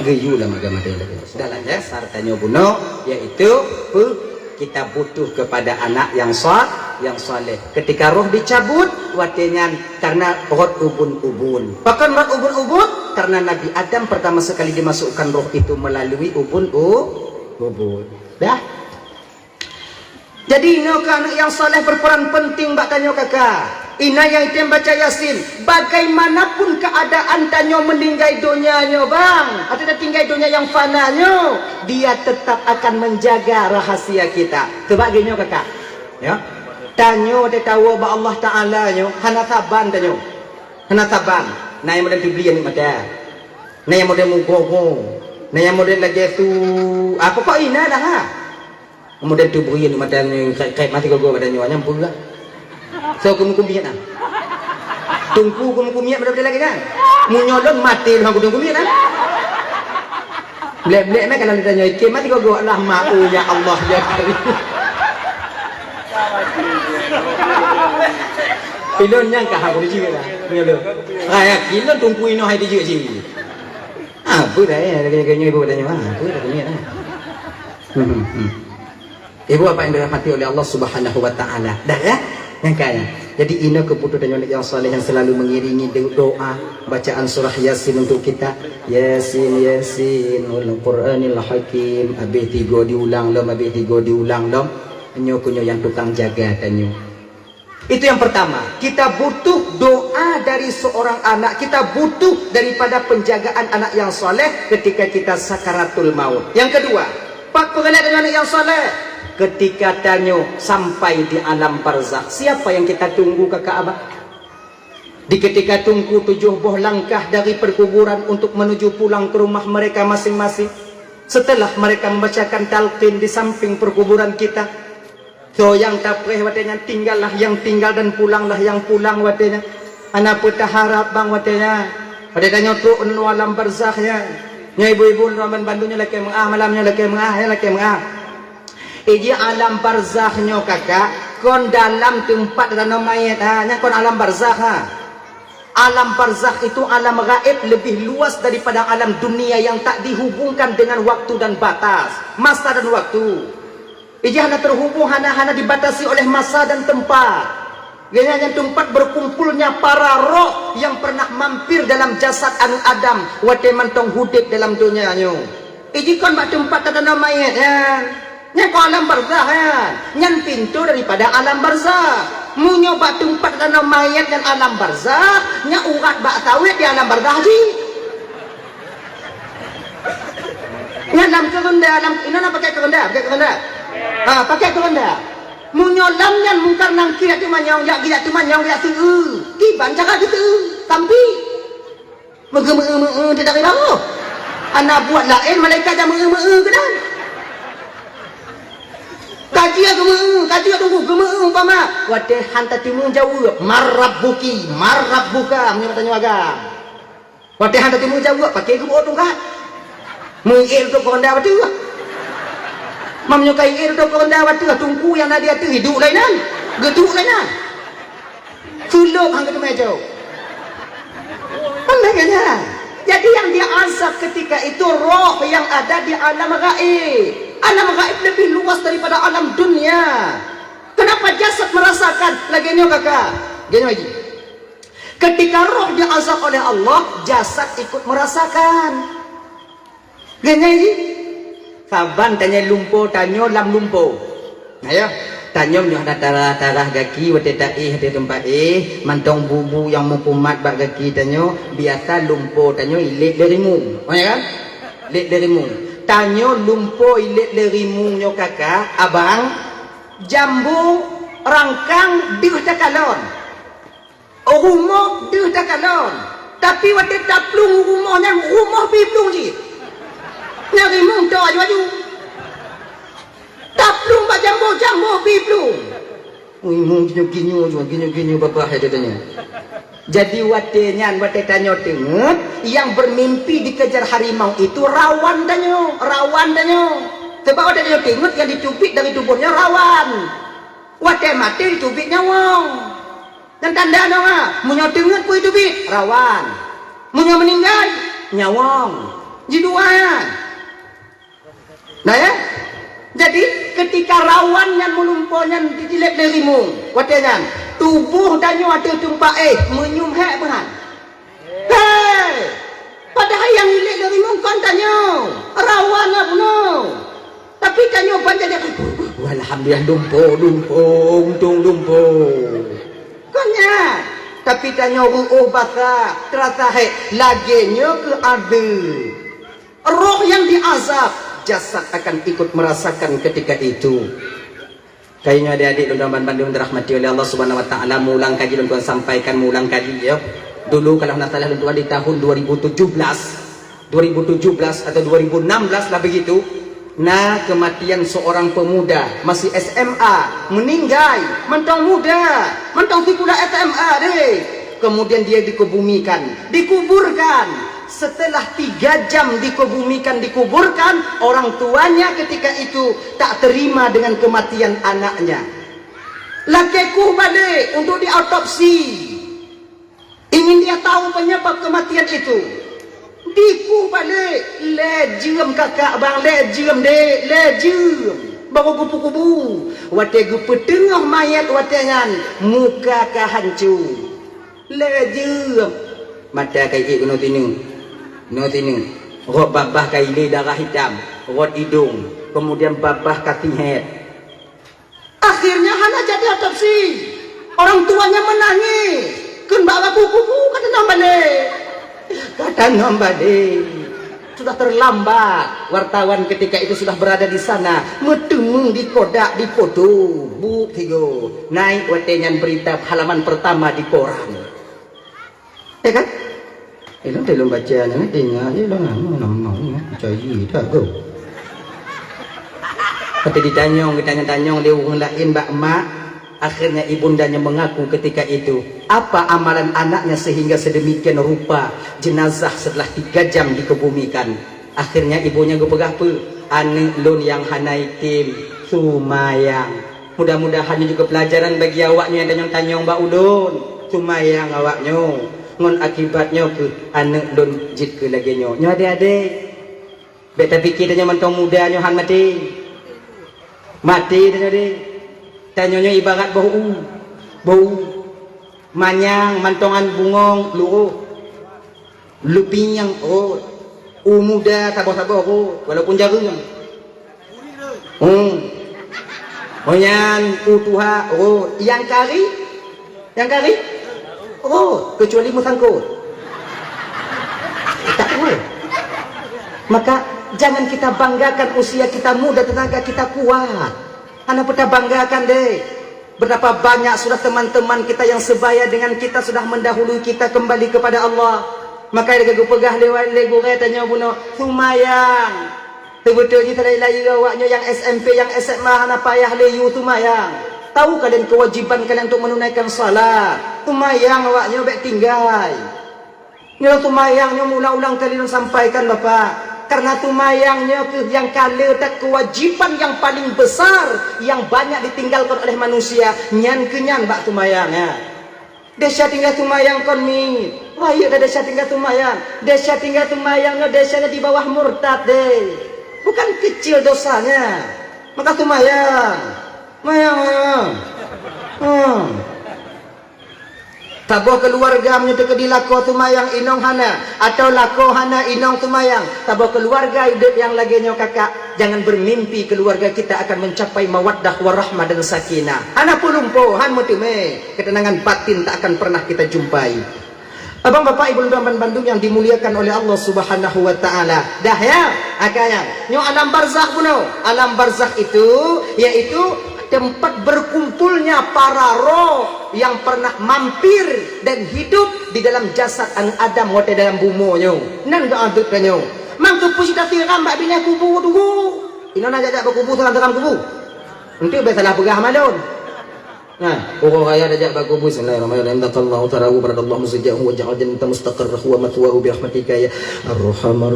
Geuyue lam agama dia lagi. Sudahlah ya, sarta nyoe bunoe, yaitu pe-, kita butuh kepada anak yang sa-, yang saleh. Ketika roh dicabut, watée nyan karena rot ubun-ubun. Pakon rot ubun-ubun? Karena Nabi Adam pertama sekali dimasukkan roh itu melalui ubun-u-, ubun. Dah? Jadi, nyoe keuh aneuk nyang saleh berperan penting bak tanyoe kaka. Inan nyang item baca Yasin, bagaimanapun keadaan tanyoe meninggai donya nyoe, bang, atau tinggai donya nyang fana nyoe, dia tetap akan menjaga rahasia kita. Sebab geuh nyoe kaka, ya, tanyoe watée tawoe bak Allah Taala nyoe hana saban tanyoe. Hana saban. Na nyang model teubiet mata. Na nyang model mugogo. Na nyang model lagée su, ah, pokok inan dah, ha. Kemudian tu beri aneuk mata nyoe, kait-kait mati gogo badan nyoe, nyang peugah. So, keumeukumiet nah. Tungku keumeukumiet pada-pada lagi kan? Meunyoe lôn maté lôn keumeukumiet nah. Blek-blek meh kalau ditanya iké mati gogo, Allah mahu ya Allah ya Karim. Ilôn nyang ka aku dijeuet lah. Meunyoe lôn. Ah, ya, ilôn tungku inoe hai dijeuet jih. Ah, apa dah ya, lagi-lagi nyoe ibu dah nyoe. Ah, apa dah kumiet nah. Hmm, hmm. Ibu bapak yang dirahmati oleh Allah Subhanahu wa Taala. Dah ya? Nyang kaya. Jadi inoe keuh butuh tanyoe nyang saleh yang selalu mengiringi do-, doa bacaan surah Yasin untuk kita. Yasin, Yasin, wal Qur'anil Hakim. Habis tiga diulang lom, habis tiga diulang lom. Nyoe keuh nyoe yang tukang jaga tanyoe. Itu yang pertama, kita butuh doa dari seorang anak, kita butuh daripada penjagaan anak yang saleh ketika kita sakaratul maut. Yang kedua, pat peureulée dengan anak yang saleh? Ketika tanyoe sampai di alam barzakh, siapa yang kita tunggu kaka abah? Di ketika tunggu tujuh boh langkah dari perkuburan untuk menuju pulang ke rumah mereka masing-masing, setelah mereka membacakan talqin di samping perkuburan kita, soe nyang tapreh watée nyan, tinggallah yang tinggal dan pulanglah yang pulang watée nyan. Hana peue taharab bang watée nyan. Watée tanyoe trok u alam barzakh nyan. Nyoe ibu-ibu droe ban bandum nyoe lakée meu'ah, malam nyoe lakée meu'ah, ya lakée meu'ah. Iji alam barzakh nyoe kaka, kon dalam teumpat tanoh manyét ha, nyan kon alam barzakh ha. Alam barzakh itu alam gaib lebih luas daripada alam dunia yang tak dihubungkan dengan waktu dan batas, masa dan waktu. Ijih hana terhubung, hana, hana dibatasi oleh masa dan tempat. Geuhnyan nyan teumpat berkumpulnya para roh yang pernah mampir dalam jasad aneuk Adam watée mantong udeb dalam donya nyoe. Ijih kon bak teumpat tanoh manyét nyan. Nyan kon alam barzakh nyan. Nyan pintoe daripada alam barzakh. Meunyoe bak teumpat tanoh manyét nyan alam barzakh, nyan urat bak sawét di alam barzakh jih. Nyan lam keurenda, lam, inan na pakai keurenda, pakai keurenda. Ha, pakai keurenda. Meunyoe lam nyan Mungkar Nangkir jak teumanyong, jak, jak teumanyong, jak seu-eu. Kiban cara geuseu-eu. Tampi. Meugeumeu-eu-meu-eu di dari laôt. Hana buet laén malaikat jak meu-eu-meu-eu keunan. Ka jeuet geumeu-eu, ka jeuet tunggu geumeu-eu umpama. Watée han tateumé jaweueb, "Man rabbuki, man rabbuka?" Meunyoe tanyoe agam. Watée han tateumé jaweueb, paké geuboh tungkat. Meuié reutôh keu honda bateuh. Meunyoe ka ié reutôh keu honda bateuh, tungku nyang na di ateueh iduek lainan. Geuduek lainan. Sulôb han geuteumé jaweueb. Kan lagée nyan. Jadi yang diazab ketika itu roh yang ada di alam gaib. Alam gaib lebih luas daripada alam dunia. Kenapa jasad merasakan? Lagée nyoe kaka. Lagée nyoe lagi. Ketika roh diazab oleh Allah, jasad ikut merasakan. Geuhnyan jih, saban tanyoe lumpo, tanyoe lam lumpo. Ayo, tanyoe nyoe hana tarah-tarah gaki watée taéh di teumpat éh, mantong bu-bu nyang meukumat bak gaki tanyoe, biasa lumpo tanyoe ilét lé rimueng. Oh, ya kan? Lét lé rimueng. Tanyoe lumpo ilét lé rimueng nyoe kaka, abang, jambo, rangkang, deuh takalon. Rumoh deuh takalon, tapi watée taplueng rumoh nyan, rumoh pih plueng cit. Nyan rimueng toe aju-aju. Taplueng bak jambo, jambo pih plueng. Rimueng ginyoe-ginyoe, ginyoe-ginyoe babah hai tanyoe. Jadi watée nyan, watée tanyoe teungeut, nyang beumimpi dikejar harimau itu rawan tanyoe, rawan tanyoe. Sebab watée tanyoe teungeut, nyang jiteubiet dari tuboh nyoe rawan. Watée maté jiteubiet nyawöng. Nyan tanda nyoe ha, meunyoe teungeut peue jiteubiet, rawan. Meunyoe meuninggai, nyawöng. Jidua nyan. Nah, ya? Jadi, ketika rawan nyan meulumpoe nyan jijilét lé rimueng, watée nyan, tuboh tanyoe ateueh teumpat éh, meunyum hék meuhan. Hei! Padahai nyang jilét lé rimueng kon tanyoe, rawan na bunoe. Tapi tanyoe ban jadi, "Alhamdulillah, lumpoe, lumpoe, untông lumpoe." Kon nyan. Tapi tanyoe reuôh basa, teurasa hék, lagée nyoe keuh adeuh. Roh yang diazab, jasad akan ikut merasakan ketika itu. Kayunya adik-adik lôn ban bandum dirahmati oleh Allah Subhanahu wa Taala, mulang kaji lôn tuan sampaikan, mulang kaji ya. Dulu kalau hana salah lôn tuan di tahun dua ribu tujuh belas, dua ribu tujuh belas atau dua ribu enam belas lah begitu, na kematian seorang pemuda masih S M A, meninggai, mantong muda, mantong sikula S M A deh. Kemudian dia dikebumikan, dikuburkan. Setelah tiga jam dikebumikan, dikuburkan, orang tuanya ketika itu tak terima dengan kematian anaknya. Lakée kueh balek untuk diotopsi. Ingin dia tahu penyebab kematian itu. Dikueh balek, lhée jeuem kakak bang, lhée jeuem dek, lhée jeuem. Baru kubu-kubu. Watée geupeuteungoh manyét watée nyan, muka ka hanco. Lhée jeuem. Mata ka iék keunoe sineuk. Keunoe sineuk. Rot babah ka ilée darah hitam. Rot idong. Kemudian babah ka sihét. Akhirnya hana jadi otopsi. Orang tuanya menangis. Kheun bak babu kubu ka teunom balek. Ka teunom balek. Sudah terlambat. Wartawan ketika itu sudah berada di sana. Meuteumé di kodak, di foto. Buet sigoe. Naik watée nyan berita halaman pertama di koran. Ya kan? Eh, lôn teuh lôn baca nyan, teuingat je lôn, nama, nama, nama, percaya tak kau? Kata ditanyong, ditanyong-tanyong lé ureueng laén bak mak, akhirnya ibunda nyan mengaku ketika itu, apa amalan anaknya sehingga sedemikian rupa jenazah setelah tiga jam dikebumikan. Akhirnya ibu nyan geupeugah peue? Aneuëk lôn nyang hana item, seumayang. Mudah-mudahan nyoe juga pelajaran bagi awaknyoe nyang tanyong-tanyong bak ulôn. Seumayang awaknyoe. Ngon akibat nyoe keuh aneuëk lôn jeuet keu lagée nyoe. Nyoe adé-adé. Bék tapike tanyoe mantong muda nyoe han maté. Maté tanyoe deh. Tanyoe nyoe ibarat boh u. Boh u. Manyang mantongan bungong luroh. Lupie nyang rot. U muda saboh-saboh rot, walaupun jareueng. Hmm. Oh nyan u tuha rot. Nyang kari? Nyang kari? Rot, kecuali meusangkot. Tak rot. Maka jangan kita banggakan usia kita muda, tenaga kita kuat. Hana peue tabanggakan deh. Betapa banyak sudah teman-teman kita yang sebaya dengan kita sudah mendahului kita kembali kepada Allah. Maka lagée geupeugah lé, lé gurée tanyoe bunoe, seumayang. Teubeutôi jih teulai-lai awaknyoe nyang S M P, nyang S M A hana payah lé yue seumayang. Tahu kalian kewajiban kalian untuk menunaikan salat. Seumayang awaknyoe bék tinggai. Nyoe seumayang nyoe meuulang-ulang kali lôn sampaikan, Bapak. Karena seumayang nyoe keuh nyang ka le that kewajiban nyang paling besar nyang banyak ditinggalkan oleh manusia, nyan keuh nyan bak seumayang, ya. Desya tinggai seumayang kon mit. Rayeuk dah desya tinggai seumayang. Desya tinggai seumayang nyoe desya nyoe di bawah murtad deh. Bukan kecil dosanya. Maka seumayang. Seumayang, seumayang. Hmm. Saboh keuluwarga meunyoe teukeudi lakoe seumayang inong hana, atawa lakoe hana inong seumayang, saboh keuluwarga udeb nyang lagée nyoe kakak, jangan bermimpi keuluwarga kita akan mencapai mawaddah warahmah dan sakinah. Hana peue lumpoe, han meuteumé, keuteunangan batin tak akan pernah kita jumpai. Abang, bapak, ibu, lôn tuan ban bandum nyang dimuliakan oleh Allah Subhanahu wa Taala. Dah ya, akan nyoe alam barzakh bunoe. Alam barzakh itu yaitu tempat berkumpulnya para roh yang pernah mampir dan hidup di dalam jasad aneuk Adam watée dalam bumoe nyoe. Nan geuadeueb tanyoe. Mangkeupeue cit tasiram bak binéh kubu tugu? Inoe na jak-jak bak kubu, siram-siram kubu. Enteuk bék salah peugah malon. Nah, uroe raya tajak bak kubu, bismillahirrahmanirrahim. Takallahu tarahu baradallahu musajjahu wa ja'al jannata mustaqarrahu wa mathwahu bi rahmatika ya arhamar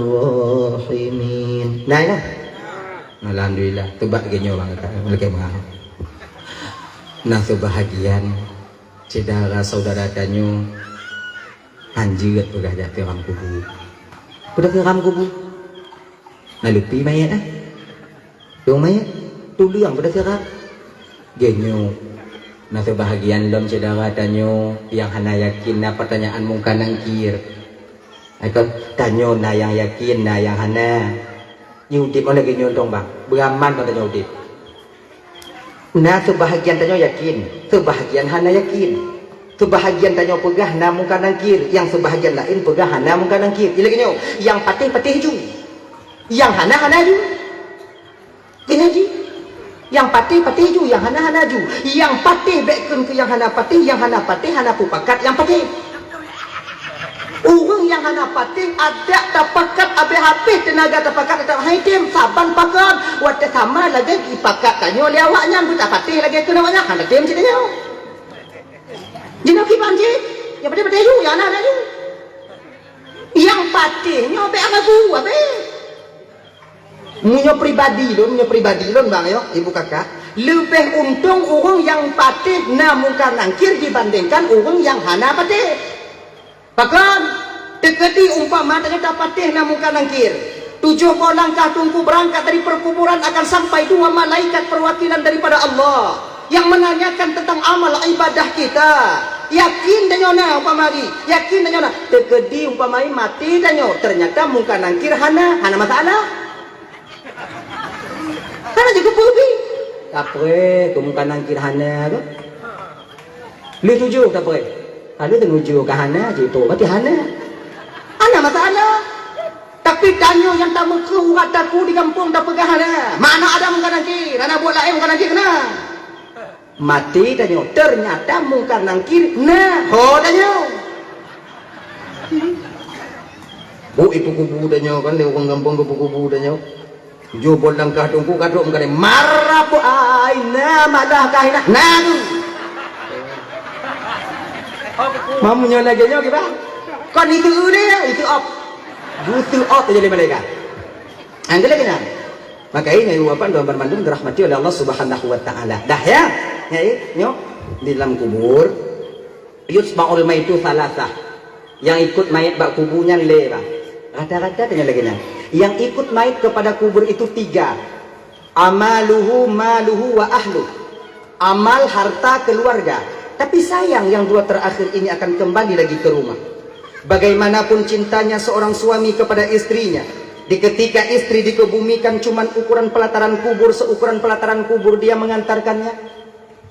rahimin. Nah, nah. Alhamdulillah, teubat geunyoe bang kata, meulakée meuah. Nah, seubahagian syedara saudara tanyoe hanjeuet peugah jak tiram kubu. Peugah tiram kubu. Nah, lupi mayat, eh. Dong mayat, tuleueng pada sira. Geunyoe, na seubahagian lom syedara tanyoe nyang hana yakin na peutanyaan Mungkar Nangkir. Hai kon, tanyoe na nyang yakin, na nyang hana. Nyoe udeb, oh lagée nyoe dong bang, beuraman kon tanyoe udeb. Na seubahagian tanyoe yakin, seubahagian hana yakin. Seubahagian tanyoe peugah na Mungkar Nangkir, nyang seubahagian laén peugah hana Mungkar Nangkir. Ilée nyoe, nyang patéh-patéh ju. Nyang hana-hana ju. Keuneuk ji. Nyang patéh-patéh ju, nyang hana-hana ju. Nyang patéh bék kheun keu nyang hana patéh, nyang hana patéh hana peupakat nyang patéh. Ureuëng nyang hana patéh, adak tapakat, abéh-abéh teunaga tapakat, teutap hai tem, saban pakon. Watée sama lagée jipakat tanyoe lé awaknyan, beutapatéh lagée kheun awaknyan, hana tem cit tanyoe. Jinoe kiban cit, nyang patéh-patéh ju, nyang hana-hana ju. Nyang patéh nyoe bék ragu, abéh. Meunyoe pribadi lôn, meunyoe pribadi lôn bang yo, ibu kakak, leubeh untông ureuëng nyang patéh na Mungkar Nangkir dibandingkan ureuëng nyang hana patéh. Pakon? Teukeudi umpama tanyoe tapatéh na Mungkar Nangkir, tujoh boh langkah teungku beurangkat dari perkuburan akan sampai dua malaikat perwakilan daripada Allah yang menanyakan tentang amal ibadah kita. Yakin tanyoe na umpama lagée, yakin tanyoe na. Teukeudi umpama maté tanyoe, ternyata Mungkar Nangkir hana, hana masalah. Hana jeuet keupeue pih. Tapreh keu Mungkar Nangkir hana tu. Lheueh tujoh tapreh. Ka lheueh teunujoh ka hana, cit tu berarti hana. Hana masalah. Tapi tanyoe nyang tameukeuh urat taku di gampông tapeugah hana. Mana ada Mungkar Nangkir, hana buet laén Mungkar Nangkir keunan. Maté tanyoe, ternyata Mungkar Nangkir na ho tanyoe. Bu ipeukubu tanyoe kan, lé ureuëng gampông geupeukubu tanyoe. Tujoh boh langkah teungku ka trok meukané, "Marab aina malah kahina." Na tu. Mamu nyoe lagée nyoe kiban. Kon itu ulée, itu op. Butuh op jadi malaikat. Anggeuléh nyan. Maka ini nyoe ucapan doa bandum dirahmati oleh Allah Subhanahu wa taala. Dah ya? Nyoe di dalam kubur, yutba'ul maitu salasah. Yang ikut mayat bak kubu nyan lé bang. Rata-rata tanya lagée nyan. Yang ikut mayat kepada kubur itu tiga. Amaluhu, maluhu wa ahlu. Amal, harta, keluarga. Tapi sayang yang dua terakhir ini akan kembali lagi ke rumah. Bagaimanapun cintanya seorang suami kepada istrinya, di ketika istri dikebumikan cuman ukuran pelataran kubur, seukuran pelataran kubur dia mengantarkannya.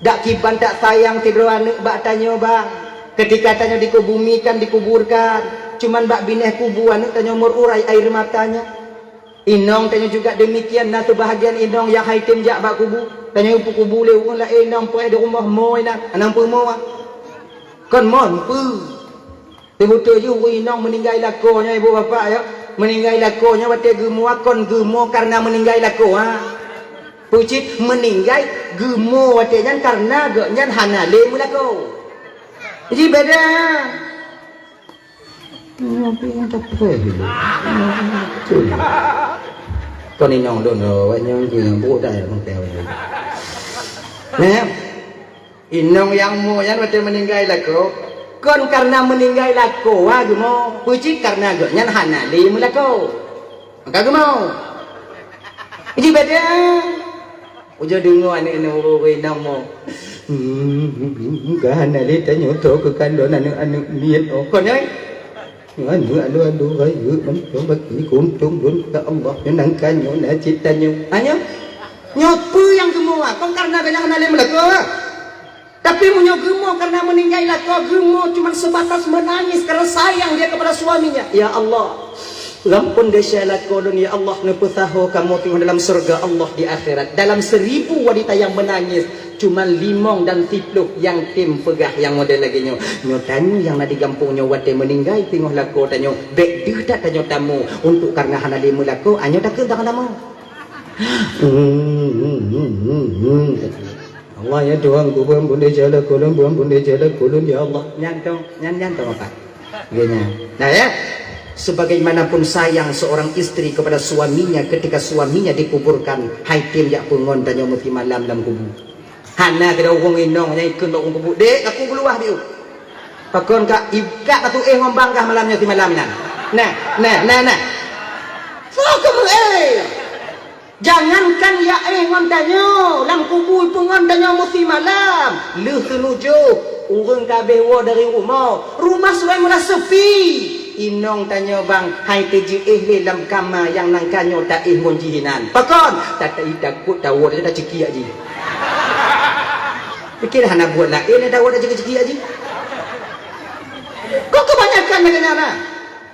Dak kiban tak sayang sidroe aneuëk bak tanyoe bang. Ketika tanyoe dikebumikan, dikuburkan, cuman bak binéh kubu aneuëk tanyoe meururai air matanya. Inong tanyoe juga demikian, na seubahagian inong nyang hai tem jak bak kubu. Tanyoe peukubu lé ureuëng laén inong preh di rumoh mo inan, anang peumo. Kon mon peue. Teubeutôi jih ureuëng inong meuninggai lakoe nyoe ibu bapak ya. Meuninggai lakoe nyoe watée geumo kon geumo kareuna meuninggai lakoe ha. Peucit meuninggai geumo watée nyan kareuna geuh nyan hana lé meulakoe. Jadi beda. Nyoe pih nyang tapreh lé. Kon inong lôn ro, awak nyang keu nyang brok dah nyang teuh. Neh, inong nyang mo nyan watée meuninggai lakoe, kon kareuna meuninggai lakoe ha geumo, peucit kareuna geuh nyan hana lé meulakoe. Maka geumo. Jadi beda. Ujoe deungoe aneuëk-aneuëk ureuëng inong mo. Hmm, ka hana lé tanyoe tho keu kandon aneuëk-aneuëk miet oh. Kon nyoe? Aneuëk alu-alu rayeuk mantong baki kuntong lôn ka Allah nyoe nang ka nyoe na cit tanyoe. Ha nyoe? Nyoe peue nyang geumo ah? Kon kareuna geuh nyan hana lé meulakoe. Tapi meunyoe geumo kareuna meuninggai lakoe, geumo cuma sebatas menangis karena sayang dia kepada suaminya. Ya Allah, lampun desya lakoe lôn, ya Allah, neupeusaho kamoe teungoh dalam syurga Allah di akhirat. Dalam seribu wanita yang menangis, cuma limong dan siploh yang tem peugah nyang model lagée nyoe. Nyoe tanyoe nyang na di gampông nyoe watée meuninggai teungoh lakoe tanyoe, bék deuh that tanyoe tamu untuk kareuna hana lé meulakoe, anyoe takheun tangan tamu. Allah ya Tuhan ku, ampun deh jalan kulun, ampun deh jalan kulun ya Allah. Nyan tong, nyan, nyan tong apa? Ya, nyan. Nah ya, sebagaimanapun sayang seorang istri kepada suaminya ketika suaminya dikuburkan, hai tem jak peungon tanyoe meusimalam lam kubu. Hana keudroe ureueng inong nyang ikheun bak ureueng kubu, "Dek, aku keuluwa biu." Pakon kak, i-, kak ka tuéh ngon bang kah malam nyoe simalam nyan? Nah, nah, nah, nah. Soe keuh meuéh? Jangankan ya éh ngon tanyoe, lam kubu peungon tanyoe meusimalam. Lheueh teunujoh, ureueng ka abéh woe dari rumoh. Rumoh subai meulah seupi. Inong tanyoe bang, hai teujeuéh lé lam kama nyang nan ka nyoe taéh ngon jih inan. Pakon? Tatai takot tawoe tanyoe tacekiak jih. Pike hana buet laén, tawoe tacekiak jih. Kok keubanyakan lagée nyan na?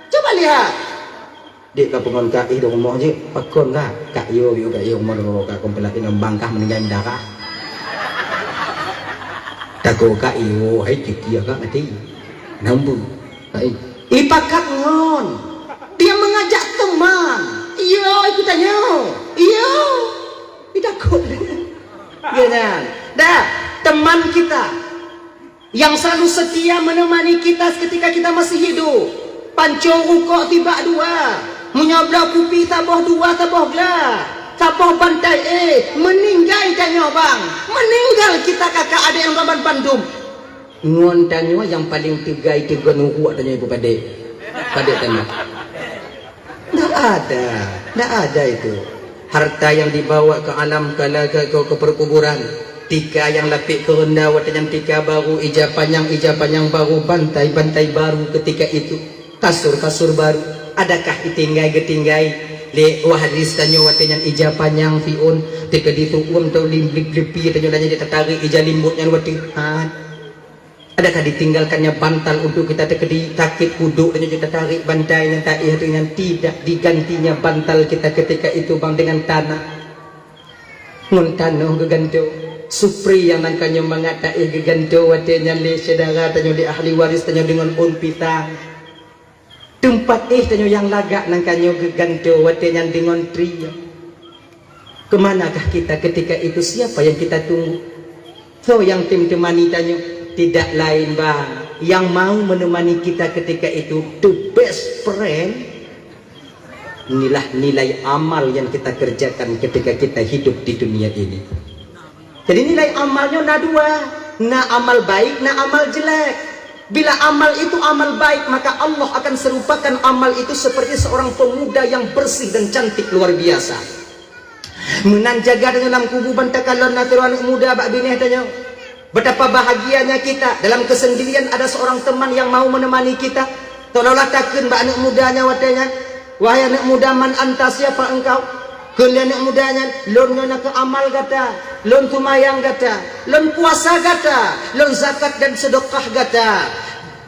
Coba lihat. Dek ka peungon kak éh di rumoh jih, pakon kak? Kak yo, yo kak yo, rumoh ka kompla inong bang kah meuninggai mendarah. Takot kak yo, hai kiki kak mati. Nambu. Hai. Ipakat ngon. Dia mengajak teman. Iyo, ikut tanyoe. Iyo. Itakot. Ya kan? Dah, teman kita yang selalu setia menemani kita ketika kita masih hidup. Pancong rukok tibak dua, meunyoe bloe kupi saboh dua, saboh gla, saboh bantai éh, meuninggai tanyoe bang, meuninggai kita kakak adék nyang raban bandum. Ngon tanyoe nyang paleng teugai teugon uruek tanyoe ibu padé. Padé tanyoe. Ndak ada, ndak ada itu. Harta yang dibawa ke alam kala ke, ke, ke perkuburan. Tika nyang lapék keureunda watée nyan tika baru, ija panyang, ija panyang baru, bantai, bantai baru ketika itu. Kasur, kasur baru. Adakah itinggai geutinggai lé waris tanyoe watée nyan ija panyang siôn, teukeudi siôn tau lim-, lip-, lipi tanyoe dan nyan tatarék ija limbot nyan watée? Hat. Adakah ditinggalkannya bantal untuk kita teukeudi sakét udok dan juga tarik bantai nyang taéh tu nyan tidak digantinya bantal kita ketika itu bang dengan tanah? Ngon tanoh geugantoe, supri nyang nan ka nyoe mangat taéh geugantoe watée nyan lé syedara tanyoe, lé ahli waris tanyoe deungon ôn pisang. Teumpat éh tanyoe nyang lagak nan ka nyoe geugantoe watée nyan deungon trie. Keumanakah kita ketika itu? Siapa yang kita tunggu? Soe nyang tem teumani tanyoe? Tidak lain bang, yang mau menemani kita ketika itu, the best friend, inilah nilai amal yang kita kerjakan ketika kita hidup di dunia ini. Jadi nilai amal nyoe na dua, na amal baik, na amal jelek. Bila amal itu amal baik, maka Allah akan serupakan amal itu seperti seorang pemuda yang bersih dan cantik luar biasa. Meunan jaga tanyoe lam kubu ban takalon na sidroe aneuk muda bak binéh tanyoe. Betapa bahagianya kita, dalam kesendirian ada seorang teman yang mau menemani kita. Seolah-olah takheun bak aneuk muda nyan watée nyan, "Wahai aneuk muda, man anta, siapa engkau?" Kheun lé aneuk muda nyan, "Lôn nyoe nakeuh amal gata, lôn seumayang gata, lôn puasa gata, lôn zakat dan sedekah gata.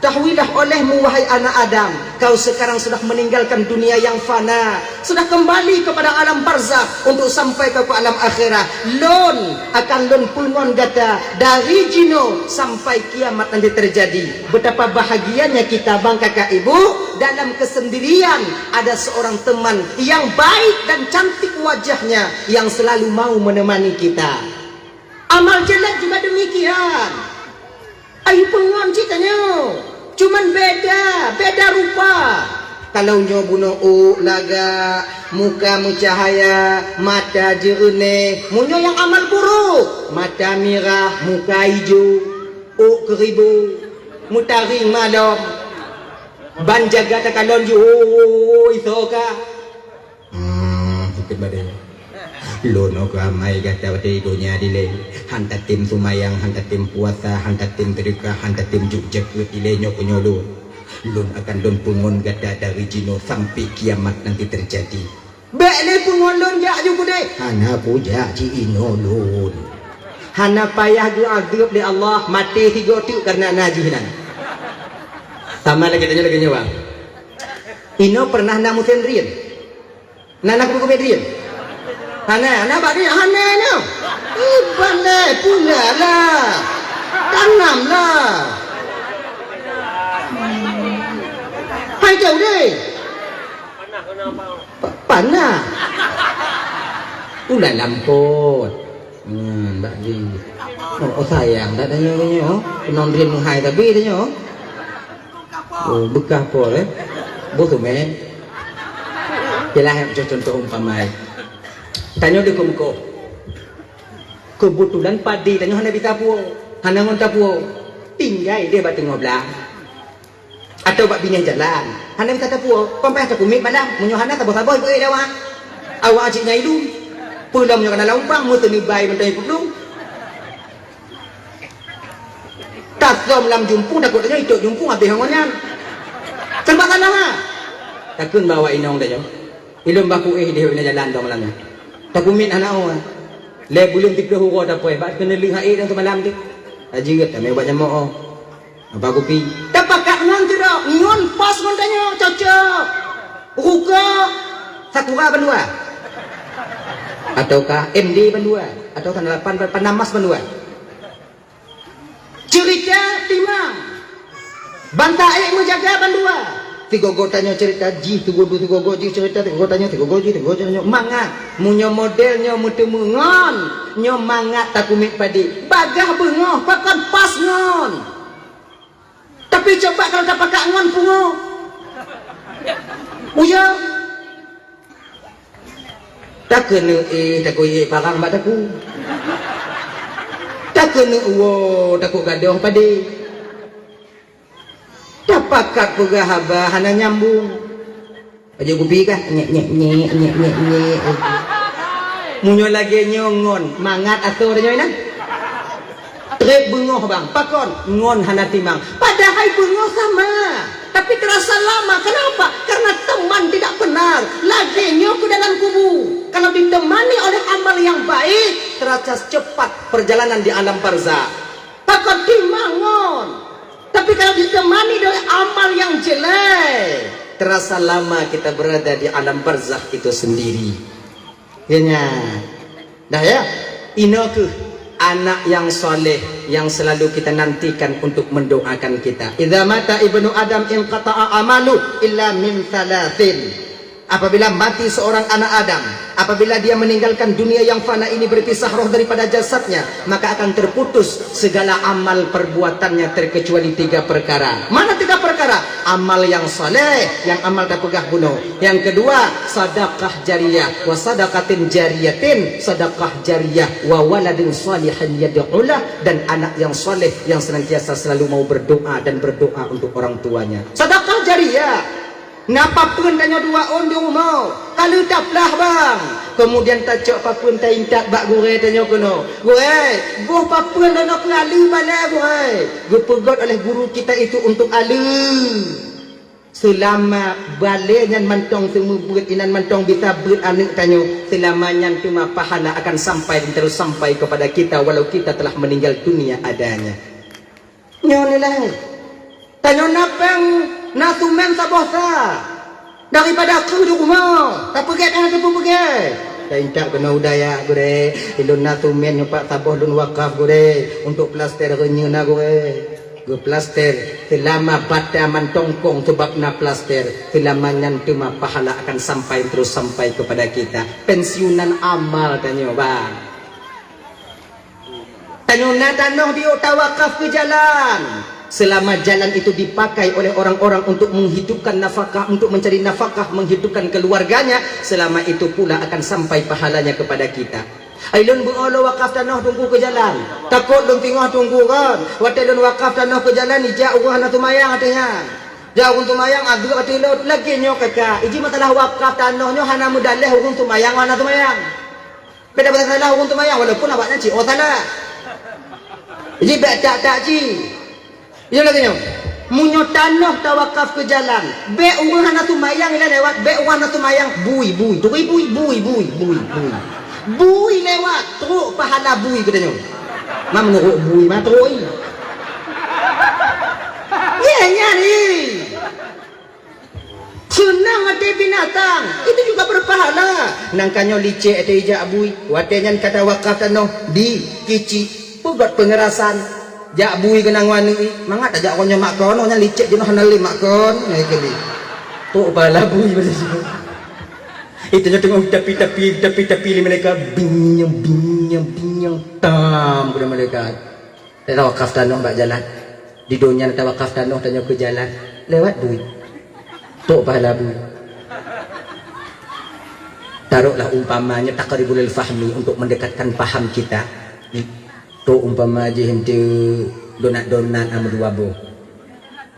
Ketahuilah olehmu, wahai anak Adam, kau sekarang sudah meninggalkan dunia yang fana, sudah kembali kepada alam barzakh untuk sampai kau ke alam akhirat. Lôn akan lôn peungon gata dari jinoe sampai kiamat nanti terjadi." Betapa bahagianya kita, bang, kakak, ibu, dalam kesendirian ada seorang teman yang baik dan cantik wajahnya yang selalu mau menemani kita. Amal jelek juga demikian. Ayue peungon cit tanyoe, cuman beda, beda rupa. Kalau nyoe bunoe ôk lagak, muka meucahaya, mata jeureunéh. Meunyoe nyang amal buruk, mata mirah, muka ijo, ôk keuribu, meutaring malom. Ban jaga takalon jih, "Oi, soe kah?" Hmm, ikheun bak tanyoe. Lôn nyoe keuh amai gata watée donya dilée. Han tatem seumayang, han tatem puasa, han tatem seudeukah, han tatem jok jakeuet dilée nyoe keuh nyoe lôn. Lôn akan lôn peungon gata dari jinoe sampai kiamat nanti terjadi. Bék lé peungon lôn jak ju keudeh. Hana kujak ci inoe lôn. Hana payah geuadeueb lé Allah, maté sigoe teuk kareuna na jih nan. Sama lagée tanyoe lagée nyoe, bang. Inoe pernah na musém rien? Na, na keubit-keubit rien? Hana, na bak rien? Hana nyoe. Iban lé, pula lah. Tanam lah. Hai jauh deh. Pa-, panah. Ulah lampot. Hmm, bak di. Oh, oh, sayang dah tanyoe, tanyoe. Keunong drien meuhai tapi tanyoe. Oh, beukah po, eh? Boh tu, men. Yalah, contoh-contoh umpama. Tanyoe di Kongko. Keubeutulan padé tanyoe hana bisa puwoe. Hana ngon tapuwoe. Tinggai deh bak teungoh blang. Atau bak binéh jalan. Hana bisa tapuwoe. Kon payah takumiet malam. Meunyoe hana, saboh-saboh ibu eh dawa. Awak cit nyai lom. Peulom nyoe kana laumpang, meuteuni bai mantong ibu lom. Tasom lam jumpung, takot tanyoe itôk jumpung habéh ngon nyan. Serba salah, ha? Takheun bak awak inong tanyoe. Ilôn baku éh deh na jalan dong lam nyan. Takumiet hana oh. Lé buleuen siplôh uroe tapoh, bak keuneulheueh hai dong seumalam tu. Tajeuet tamé ubat jamoe. Apa kupi? Tapakat ngon sidroe, ngon pas ngon tanyoe, cocok. Ruka Sakura bandua. Ataukah M D bandua. Ataukah delapan Panamas bandua. Cerita timang. Banta ék meujaga bandua. Sigogo tanyoe cerita jih, sigogo, sigogo jih cerita, sigogo tanyoe, sigogo jih, sigogo jih, tanyoe. Mangat. Meunyoe model nyoe meuteumé ngon, nyoe mangat takumiet padé. Bagaih beungoh, pakon pas ngon. Tapi coba kalau tapakat ngon pungo. Uya. Takeuneuk éh, takot éh parang bak takue. Takeuneuk uwoe, takot gadôh padé. Tapakat peugah haba hana nyambung. Pajoh kupi kah? Nyek, nyek, nyek, nyek, nyek, nyek. Meunyoe lagée nyoe ngon, mangat asoe nyoe na. Treb beungoh bang, pakon? Ngon hana timang. Padahai beungoh sama. Tapi terasa lama. Kenapa? Karena teman tidak benar. Lagée nyoe keu dalam kubu. Kalau ditemani oleh amal yang baik, terasa cepat perjalanan di alam barzakh. Pakon timang ngon. Tapi kalau ditemani oleh amal yang jelek, terasa lama kita berada di alam barzakh itu sendiri. Ya nya. Dah ya. Inoe keuh anak yang soleh yang selalu kita nantikan untuk mendoakan kita. Idza mata ibnu Adam inqata'a amalu illa min thalathin. Apabila mati seorang anak Adam, apabila dia meninggalkan dunia yang fana ini, berpisah roh daripada jasadnya, maka akan terputus segala amal perbuatannya terkecuali tiga perkara. Mana tiga perkara? Amal yang saleh, yang amal tapeugah bunoe. Yang kedua, sadaqah jariyah, wa sadaqatin jariyatin, sadaqah jariyah, wa waladin salihin yad'ulah, dan anak yang saleh yang senantiasa selalu mau berdoa dan berdoa untuk orang tuanya. Sadaqah jariyah. Na papeuen tanyoe dua ôn di rumoh, ka lheueh taplah bang. Kemudian tacok papeuen taintat bak gurée tanyoe keunoe. Gurée, boh papeuen droeneuh keu aleue balée gurée. Geupeugot oleh guru kita itu untuk aleue. Seulama balée nyan mantong seumeubeuet inan mantong bisa beuet aneuëk tanyoe, seulama nyan teuma pahala akan sampai dan terus sampai kepada kita walau kita telah meninggal dunia adanya. Nyoe nilai. Tanyoe na péng, na sumen saboh sa. Daripada keu di rumoh, tapeugét hana teupeupeugét. Taintat keunoe u dayah gurée, ilôn na sumen nyoe pat saboh lôn wakaf gurée, untuk plaster reunyeue na gurée. Geuplaster, seulama bata mantong kong sabab na plaster, seulama nyan teuma pahala akan sampai terus sampai kepada kita. Pensiunan amal tanyoe, bang. Tanyoe na tanoh di tawakaf keu jalan. Selama jalan itu dipakai oleh orang-orang untuk menghidupkan nafkah, untuk mencari nafkah, menghidupkan keluarganya, selama itu pula akan sampai pahalanya kepada kita. Ai lôn beuo lôn wakaf tanoh Teungku keu jalan. Takot lôn singoh Teungku kan. Watée lôn wakaf tanoh keu jalan, ijak ureuëng hana seumayang ateueh nyan. Jak ureuëng seumayang adeuek ateueh lôn, lagée nyoe kaka. Iji masalah wakaf tanoh nyoe hana meudaleh ureuëng seumayang hana seumayang. Beda bahasa salah ureuëng seumayang walaupun awak nyan cit oh salah. Jadi bèk tak-tak cit. Nyoe lagée nyoe. Meunyoe tanoh tawakaf keu jalan, bèk ureuëng hana seumayang ilée lewat, bèk ureuëng hana seumayang bui, bui, turi bui, bui, bui, bui, bui. Bui lewat, trok pahala bui geutanyoe. Ma meunurot bui ma trok i. Nyan, nyan i. Seunang até binatang, itu juga berpahala. Nang ka nyoe licek até ijak bui, watée nyan ka tawakaf tanoh di Kicik, peugot peungerasan. Jak bui keunan ngon aneuk i, mangat tajak ngon nyoe mak kon, nyan licek jinoe hana lé mak kon, ngai keuh lé. Trok pahala bui pada situ. Itu nyoe teungoh tapi-tapi, tapi-tapi lé mereka, bing, bing, bing. Nyang tam keu malaikat. Tawakaf tanoh bak jalan. Di donya tawakaf tanoh tanyoe keu jalan. Lewat bui. Tok pahala bui. Taruhlah umpamanya taqribul fahmi untuk mendekatkan paham kita. Tok umpama jih ente donat-donat ama dua boh.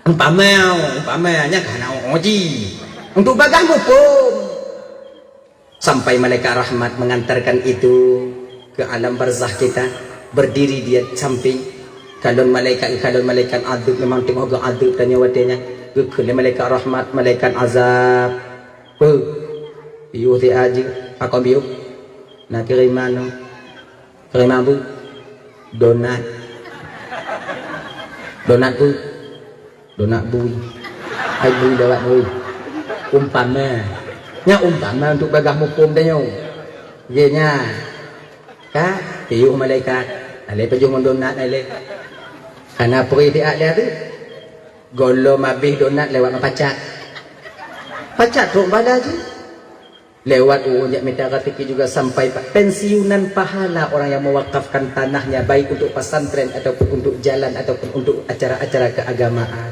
Umpama, umpama nya kana uji. Untuk bagah muphom. Sampai malaikat rahmat mengantarkan itu ke alam barzakh kita, berdiri di samping. Kalon malaikat, kalon malaikat azab memang teungoh geuazab tanyoe watée nyan. Geukheun lé malaikat rahmat, malaikat azab. Peu? Yue teuaju, pakon biôh? Na kiriman. Keu mabui. Donat. Donat bui. Donat bui. Hai bui lewat bui. Umpama. Nya umpama untuk bagah muphom tanyoe. Ye nya. Ka, piôh malaikat. Alai pajoh ngon donat alai. Kana peuri siat lé tu. Gohlom abéh donat lewat mapacak. Pacak trok bala jih. Lewat ureuëng jak mita rezeki juga sampai pa-, pensiunan pahala orang yang mewakafkan tanahnya, baik untuk pesantren ataupun untuk jalan ataupun untuk acara-acara keagamaan.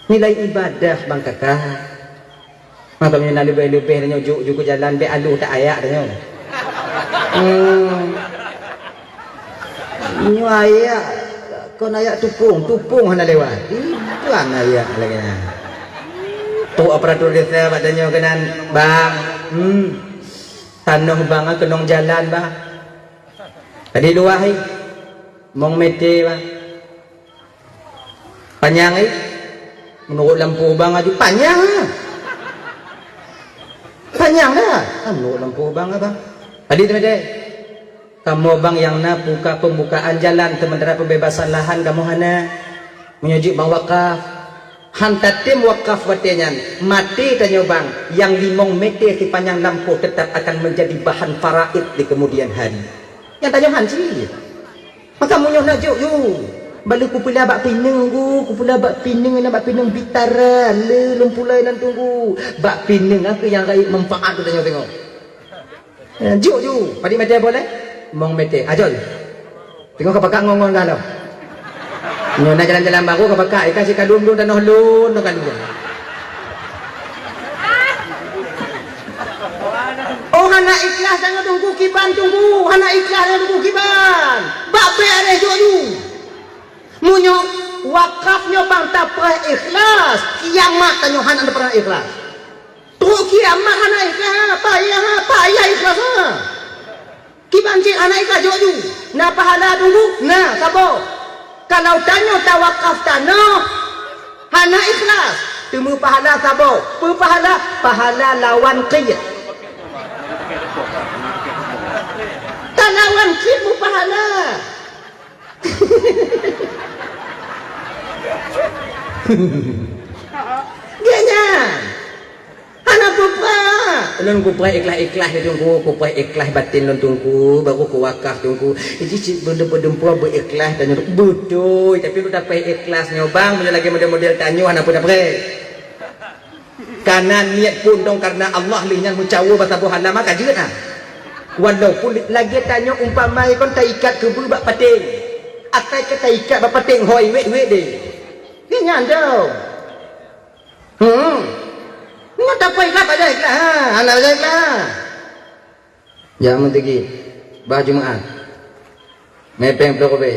Nilai ibadah bang kakak. Maka meunyoe na leubeh-leubeh tanyoe juk-juk jalan bek alu tak ayak tanyoe. Hmm. Nyoe ayak kon ayak tupung, tupung hana lewat. Iban ayak lagée nyan. Tu aparatur desa bak tanyoe keunan, bang. Hmm. Tanoh bang keunong jalan bang. Tadi luwah hai. Mong mete bang. Panyang hai. Menurut lampu bang aju panyang. Panyang dah. Menurut lampu bang abang. Tadi tu mete. Kamoe bang nyang na buka pembukaan jalan sementara pembebasan lahan kamoe hana. Meunyoe jeuet bang wakaf, han tatem wakaf watée nyan, maté tanyoe bang, nyang limong mete sipanyang lampôh tetap akan menjadi bahan faraid di kemudian hari. Nyang tanyoe han cit. Maka meunyoe na jok yu, bali kupeula bak pineung gu, kupeula bak pineung na bak pineung bitara le lom pulai nan tunggu. Bak pineung aku nyang rayeuk manfaat tu tanyoe tengok. Eh, juk ju, padit mete boleh? Mong mete, ajol. Tengok ka pakak ngon-ngon galo. Nyoe na jalan-jalan baru ka pakak, ikan si kalum dum tanoh lun, tanoh kalum. Oh, hana ikhlas tanyoe tunggu kiban tunggu, hana ikhlas tanyoe tunggu kiban. Bak bek adeh juk ju. Meunyoe wakaf nyoe bang tapreh ikhlas, kiamat tanyoe hana pernah ikhlas. Trok kiamat hana ikhlas, payah, payah ikhlas ha. Kiban cit hana ikhlas jok ju. Na pahala tunggu, na saboh. Kalau tanyoe tawakaf tanoh hana ikhlas, teumeu pahala saboh. Peu pahala? Pahala lawan qit. Talawan qit meupahala. Geuh nyan. Hana peue-peue. Lôn kupreh ikhlas-ikhlas lé Teungku, kupreh ikhlas batin lôn Teungku, baru kuwakaf Teungku. Iji cit beudeup-beudeup peue beu ikhlas dan nyoe beutôi, tapi lôn tapreh ikhlas nyoe bang, meunyoe lagèe model-model tanyoe hana peue tapreh. Kana niet pun dong karena Allah lheueh nyan meucawa bak saboh alam ka jeuet na. Walaupun lagèe tanyoe umpama kon taikat keubeue bak paténg. Asai ka taikat bak paténg hôi wék-wék deh. Nyan dong. Hmm. Nyoe tapreh ikhlas bajai ikhlas ha, hana bajai ikhlas. Jak meuteugét bah Jumaat. Mè péng ploh ribèe.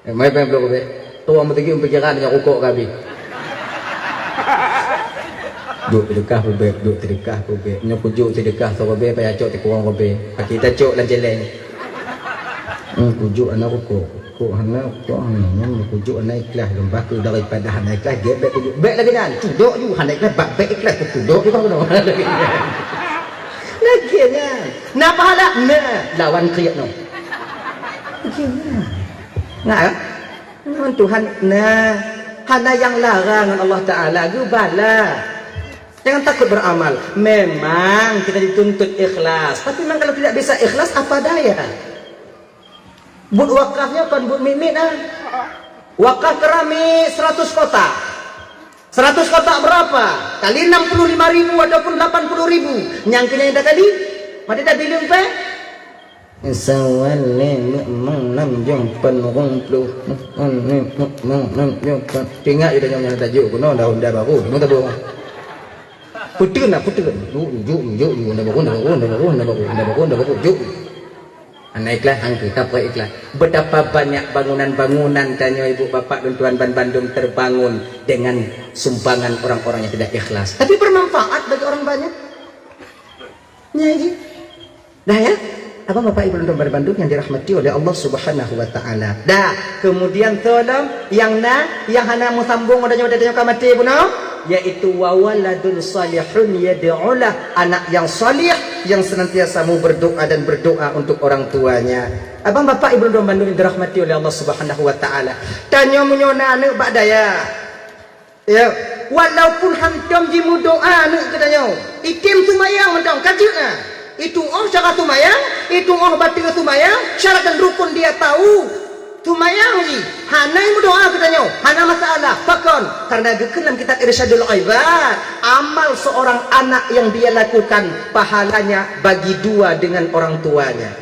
Eh, mè péng ploh ribèe. Tuwö meuteugét pikiran nyang rukok ka abéh. Duek teudeukah ribèe, duek teudeukah ribèe. Nyoe kujok teudeukah siribèe payah cok sikurong ribèe. Paki tacok lam cèlèng. Hmm, kujok hana rukok. Kok hana, kok hana. Nyoe kujok hana ikhlas lom. Bah keu daripada hana ikhlas, gèt bèk kujok. Bèk lagèe nyan. Cudok ju hana ikhlas, bak bèk ikhlas kujok ju bah keunoe. Lagèe nyan. Na pahala, na lawan kriet nyoe. Lagèe nyan. Nah, ngon Tuhan, nah, hana nyang larang ngon Allah Taala, geubala. Jangan takut beramal. Memang kita dituntut ikhlas, tapi memang kalau tidak bisa ikhlas, apa daya? Buet wakaf nyoe kon buet miet-miet ah. Wakaf keramik seratus kotak. Seratus kotak berapa? Kali enam puluh lima ribu ataupun delapan puluh ribu. Nyang keu nyan dah kali? Mati dah bileung pèng? Sawal lé meuk mang nam jong pan rong ploh. Meuk mang nam jong pan. Teuingat ida nyoe nyang tajuk keunoe daun da baru. Deungoe taboh. Peuteuh na, peuteuh. Juk, juk, juk, juk. Nda baru, nda baru, nda baru, nda baru, nda baru, nda baru. Juk. Hana ikhlas, hangkeu, tapeuikhlas. Betapa banyak bangunan-bangunan tanyoe ibu bapak dan tuan ban bandum terbangun dengan sumbangan orang-orang yang tidak ikhlas. Tapi bermanfaat bagi orang banyak. Nya ji. Dah ya? Abang bapak ibu dan tuan ban bandum yang dirahmati oleh Allah Subhanahu wa taala. Dah, kemudian tolong yang na, yang hana meusambung pada nyoe pada nyoe ka maté bunoe, yaitu wa waladun salihun yad'ulah, anak yang salih yang senantiasa mau berdoa dan berdoa untuk orang tuanya. Abang bapak ibu dan tuan bandum yang dirahmati oleh Allah Subhanahu wa taala. Tanyoe meunyoe na aneuk bak dayah. Ya, walaupun hantom jimeudoa aneuk geutanyoe, item seumayang mantong ka jeuet na. Itu oh cara seumayang, itu oh bateue seumayang, syarat dan rukun dia tahu. Seumayang ji, hana meudoa geutanyoe, hana masalah. Pakon? Karena geukheun lam kitab Irsyadul Ibad, amal seorang anak yang dia lakukan, pahalanya bagi dua dengan orang tuanya.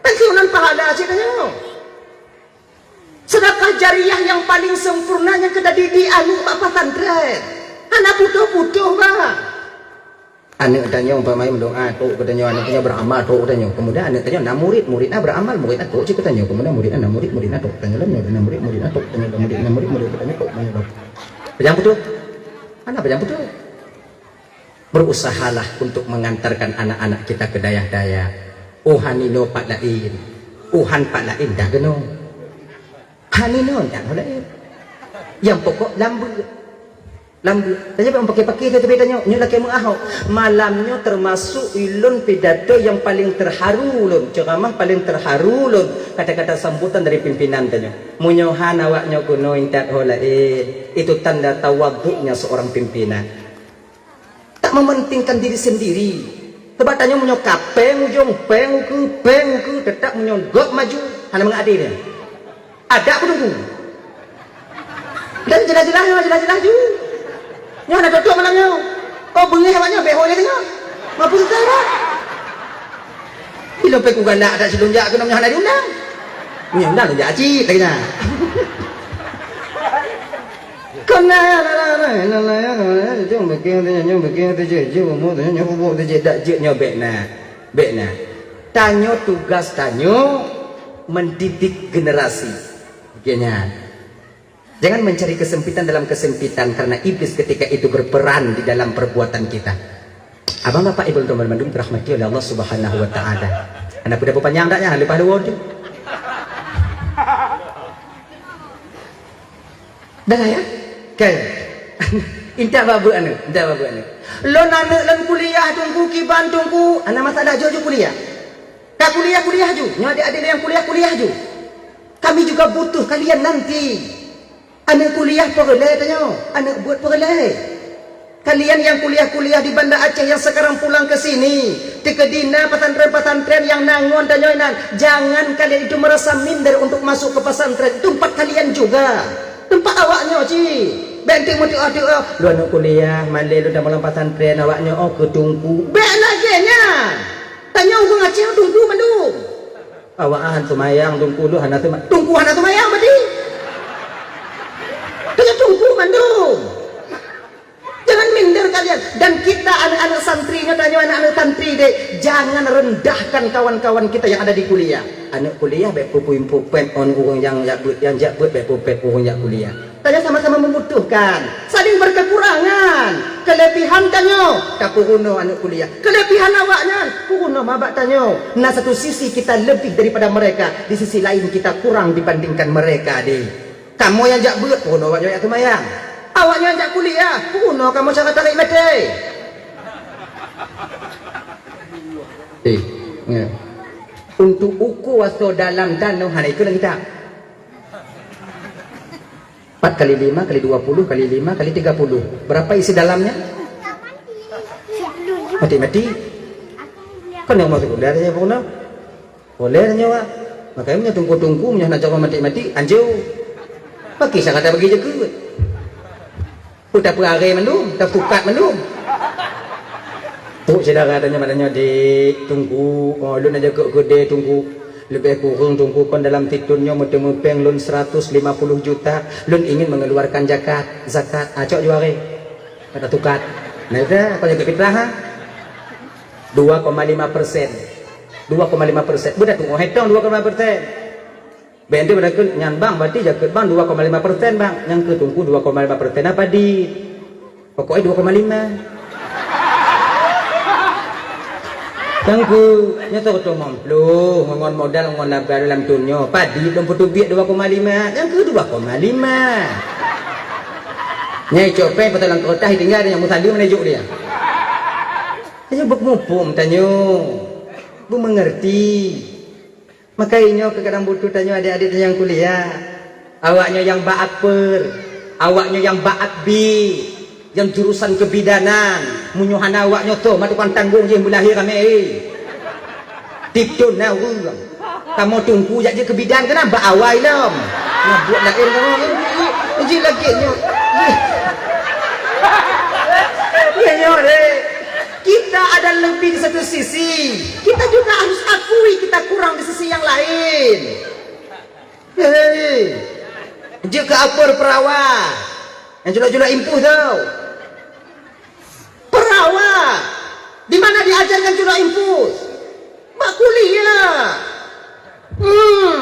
Kan siunan pahala cit tanyoe. Sedekah jariah nyang paling sempurna nyang ka tadidik aneuk bak pesantren. Hana putôh-putôh, bah. Aneuk tanyoe umpama meudoa, trok geutanyoe, aneuk tanyoe beramal, trok geutanyoe. Kemudian aneuk tanyoe na murit, murit na beramal, murit na trok cit geutanyoe. Kemudian murit na, na murit, murit na trok geutanyoe. Murit na murit, murit na trok geutanyoe. Murit na murit, murit na trok geutanyoe. Trok geutanyoe. Pajang putôh? Hana pajang putôh. Berusahalah untuk mengantarkan anak-anak kita ke dayah-dayah. Oh, han inoe pat laén. Oh, han pat laén dak keunoe. Han inoe dak laén. Nyang pokok lam beuet. Lam beuet. Tanyoe bak paké-paké keu teubiet tanyoe, nyoe lakée meuahok. Malam nyoe termasuk ulôn pidato nyang paling terharu lôn, ceramah paling terharu lôn, kata-kata sambutan dari pimpinan tanyoe. Meunyoe han awak nyoe keunoe intat ho laén, itu tanda tawaduknya seorang pimpinan. Tak mementingkan diri sendiri. Sebab tanyoe meunyoe ka péng ujong, péng ukeue, péng ukeue, tetap meunyoe gop maju, hana mangat até nyan. Adak peudungku. Dan jeulaih-jeulaih nyoe, jeulaih-jeulaih ju. Nyoe hana tutup malam nyoe. Oh, beungéh awak nyoe, bék ho lé teungoh. Mampu susah dah. Ilôn péng kugalak adak silôn jak keunoe nyoe hana diundang. Nyoe undang lôn jak cit lagée nyan. Kona la la la la la la, jong beukeueng teuh, jong beukeueng teuh, jeuet, jeuet bumoe teuh, jong bumoe teuh, jeuet dak jeuet nyoe bék na. Bék na. Tanyoe tugas tanyoe mendidik generasi. Oke nyan. Jangan mencari kesempitan dalam kesempitan karena iblis ketika itu berperan di dalam perbuatan kita. Abang bapak ibu teman bandum dirahmati oleh Allah Subhanahu wa taala. Anak kuda panjang tak ya? Lepas dua tu. Dah lah ya? Kan? Intat babeuek aneuk, intat babeuek aneuk. Lôn aneuk lôn kuliah teungku kiban teungku, hana masalah jok ju kuliah. Ka kuliah, kuliah ju. Nyoe adik-adik yang kuliah, kuliah ju. Kami juga butuh kalian nanti. Aneuk kuliah peureulée tanyoe, aneuk buet peureulée. Kalian yang kuliah-kuliah di Banda Aceh yang sekarang pulang ke sini, teukeudi na pesantren-pesantren yang na ngon tanyoe inan, jangan kalian itu merasa minder untuk masuk ke pesantren. Tempat kalian juga. Tempat awak nyoe cit. Bék enteuk meuteuoh-teuoh, "Lôn aneuk kuliah, malée lôn tamong lam pesantren, awak nyoe oh keu teungku." Bék lagée nyan. Tanyoe ureuëng Aceh teungku mandum. Awak han seumayang, teungku lôn hana seuma-, teungku hana seumayang berarti. Tanyoe teungku mandum. Jangan minder kalian. Dan kita anak-anak santri, nyoe tanyoe anak-anak santri deh, jangan rendahkan kawan-kawan kita yang ada di kuliah. Aneuk kuliah bék peupuin pupet on ureuëng nyang jak beuet, nyang jak beuet bék pupet ureuëng jak kuliah. Tanyoe sama-sama membutuhkan, saling berkekurangan. Kelebihan tanyoe tapeurunoe aneuk kuliah. Kelebihan awak nyan peurunoe ma bak tanyoe. Na satu sisi kita lebih daripada mereka, di sisi lain kita kurang dibandingkan mereka deh. Kamoe nyang jak beuet, peurunoe awak nyoe jak seumayang. Awak nyoe jak kuliah, peurunoe kamoe cara tarék maté. Eh, ya. Untuk ukur asoe dalam tanoh hana ikut lagi tak? Empat kali lima kali dua puluh kali lima kali tiga puluh. Berapa isi dalamnya? Mati-mati. Kan yang masuk kuliah tanya peurunoe. Oleh nyoe, makanya meunyoe teungku-teungku meunyoe hana cara matik-matik, anjô. Bagi sangka tabagi jakeut. Peue tapeue aré mandum, tapukat mandum. Pok syedara tanyoe, tanyoe, "Dek, teungku, oh, lôn aja keu keudè teungku." Leubeh kureueng Teungku kon dalam sithon nyoe meuteumé péng lôn seratus lima puluh juta, lôn ingin mengeluarkan zakat. Zakat, acok juari. Kata tukat. Nah, udah, kau jaga fitrah, ha? Dua koma lima persen. Dua koma lima persen. Budak tu, oh, hetong dua koma lima persen. Bèk ente beudakeuet nyan bang, berarti jakeuet bang dua koma lima persen bang. Nyang keu Teungku dua koma lima persen apa di? Pokoknya dua koma lima. Teungku, nyoe teurimong pluh ngon modal ngon laba dalam thon nyoe. Padi lôn peuteubiet dua koma lima, nyang keu dua koma lima. Nyai cok péng patong lam keureutah tinggai nyang meusalim mana juk dia. Tanyoe beumuphom tanyoe. Beumeungerti. Maka inyoe keu kadang butuh tanyoe adik-adik nyang kuliah. Awaknyoe nyang bak akper, awaknyoe nyang bak akbi, nyang jurusan kebidanan, meunyoe hana awaknyoe toh mat tukang tanggong jih meulahé ramé. Tiep thon na ureueng. Kamoe Teungku jak jeuet keu bidan keunan bak awai lom. Na buet laén kamoe. Jih lagèe nyoe. Jih. Nyoe deh. Kita ada lebih di satu sisi. Kita juga harus akui kita kurang di sisi yang lain. Hei, jeuet keu akper peurawa. Nyang culok-culok impus tu. Peurawa. Di mana diajarkan culok impus? Bak kuliah. Hmm.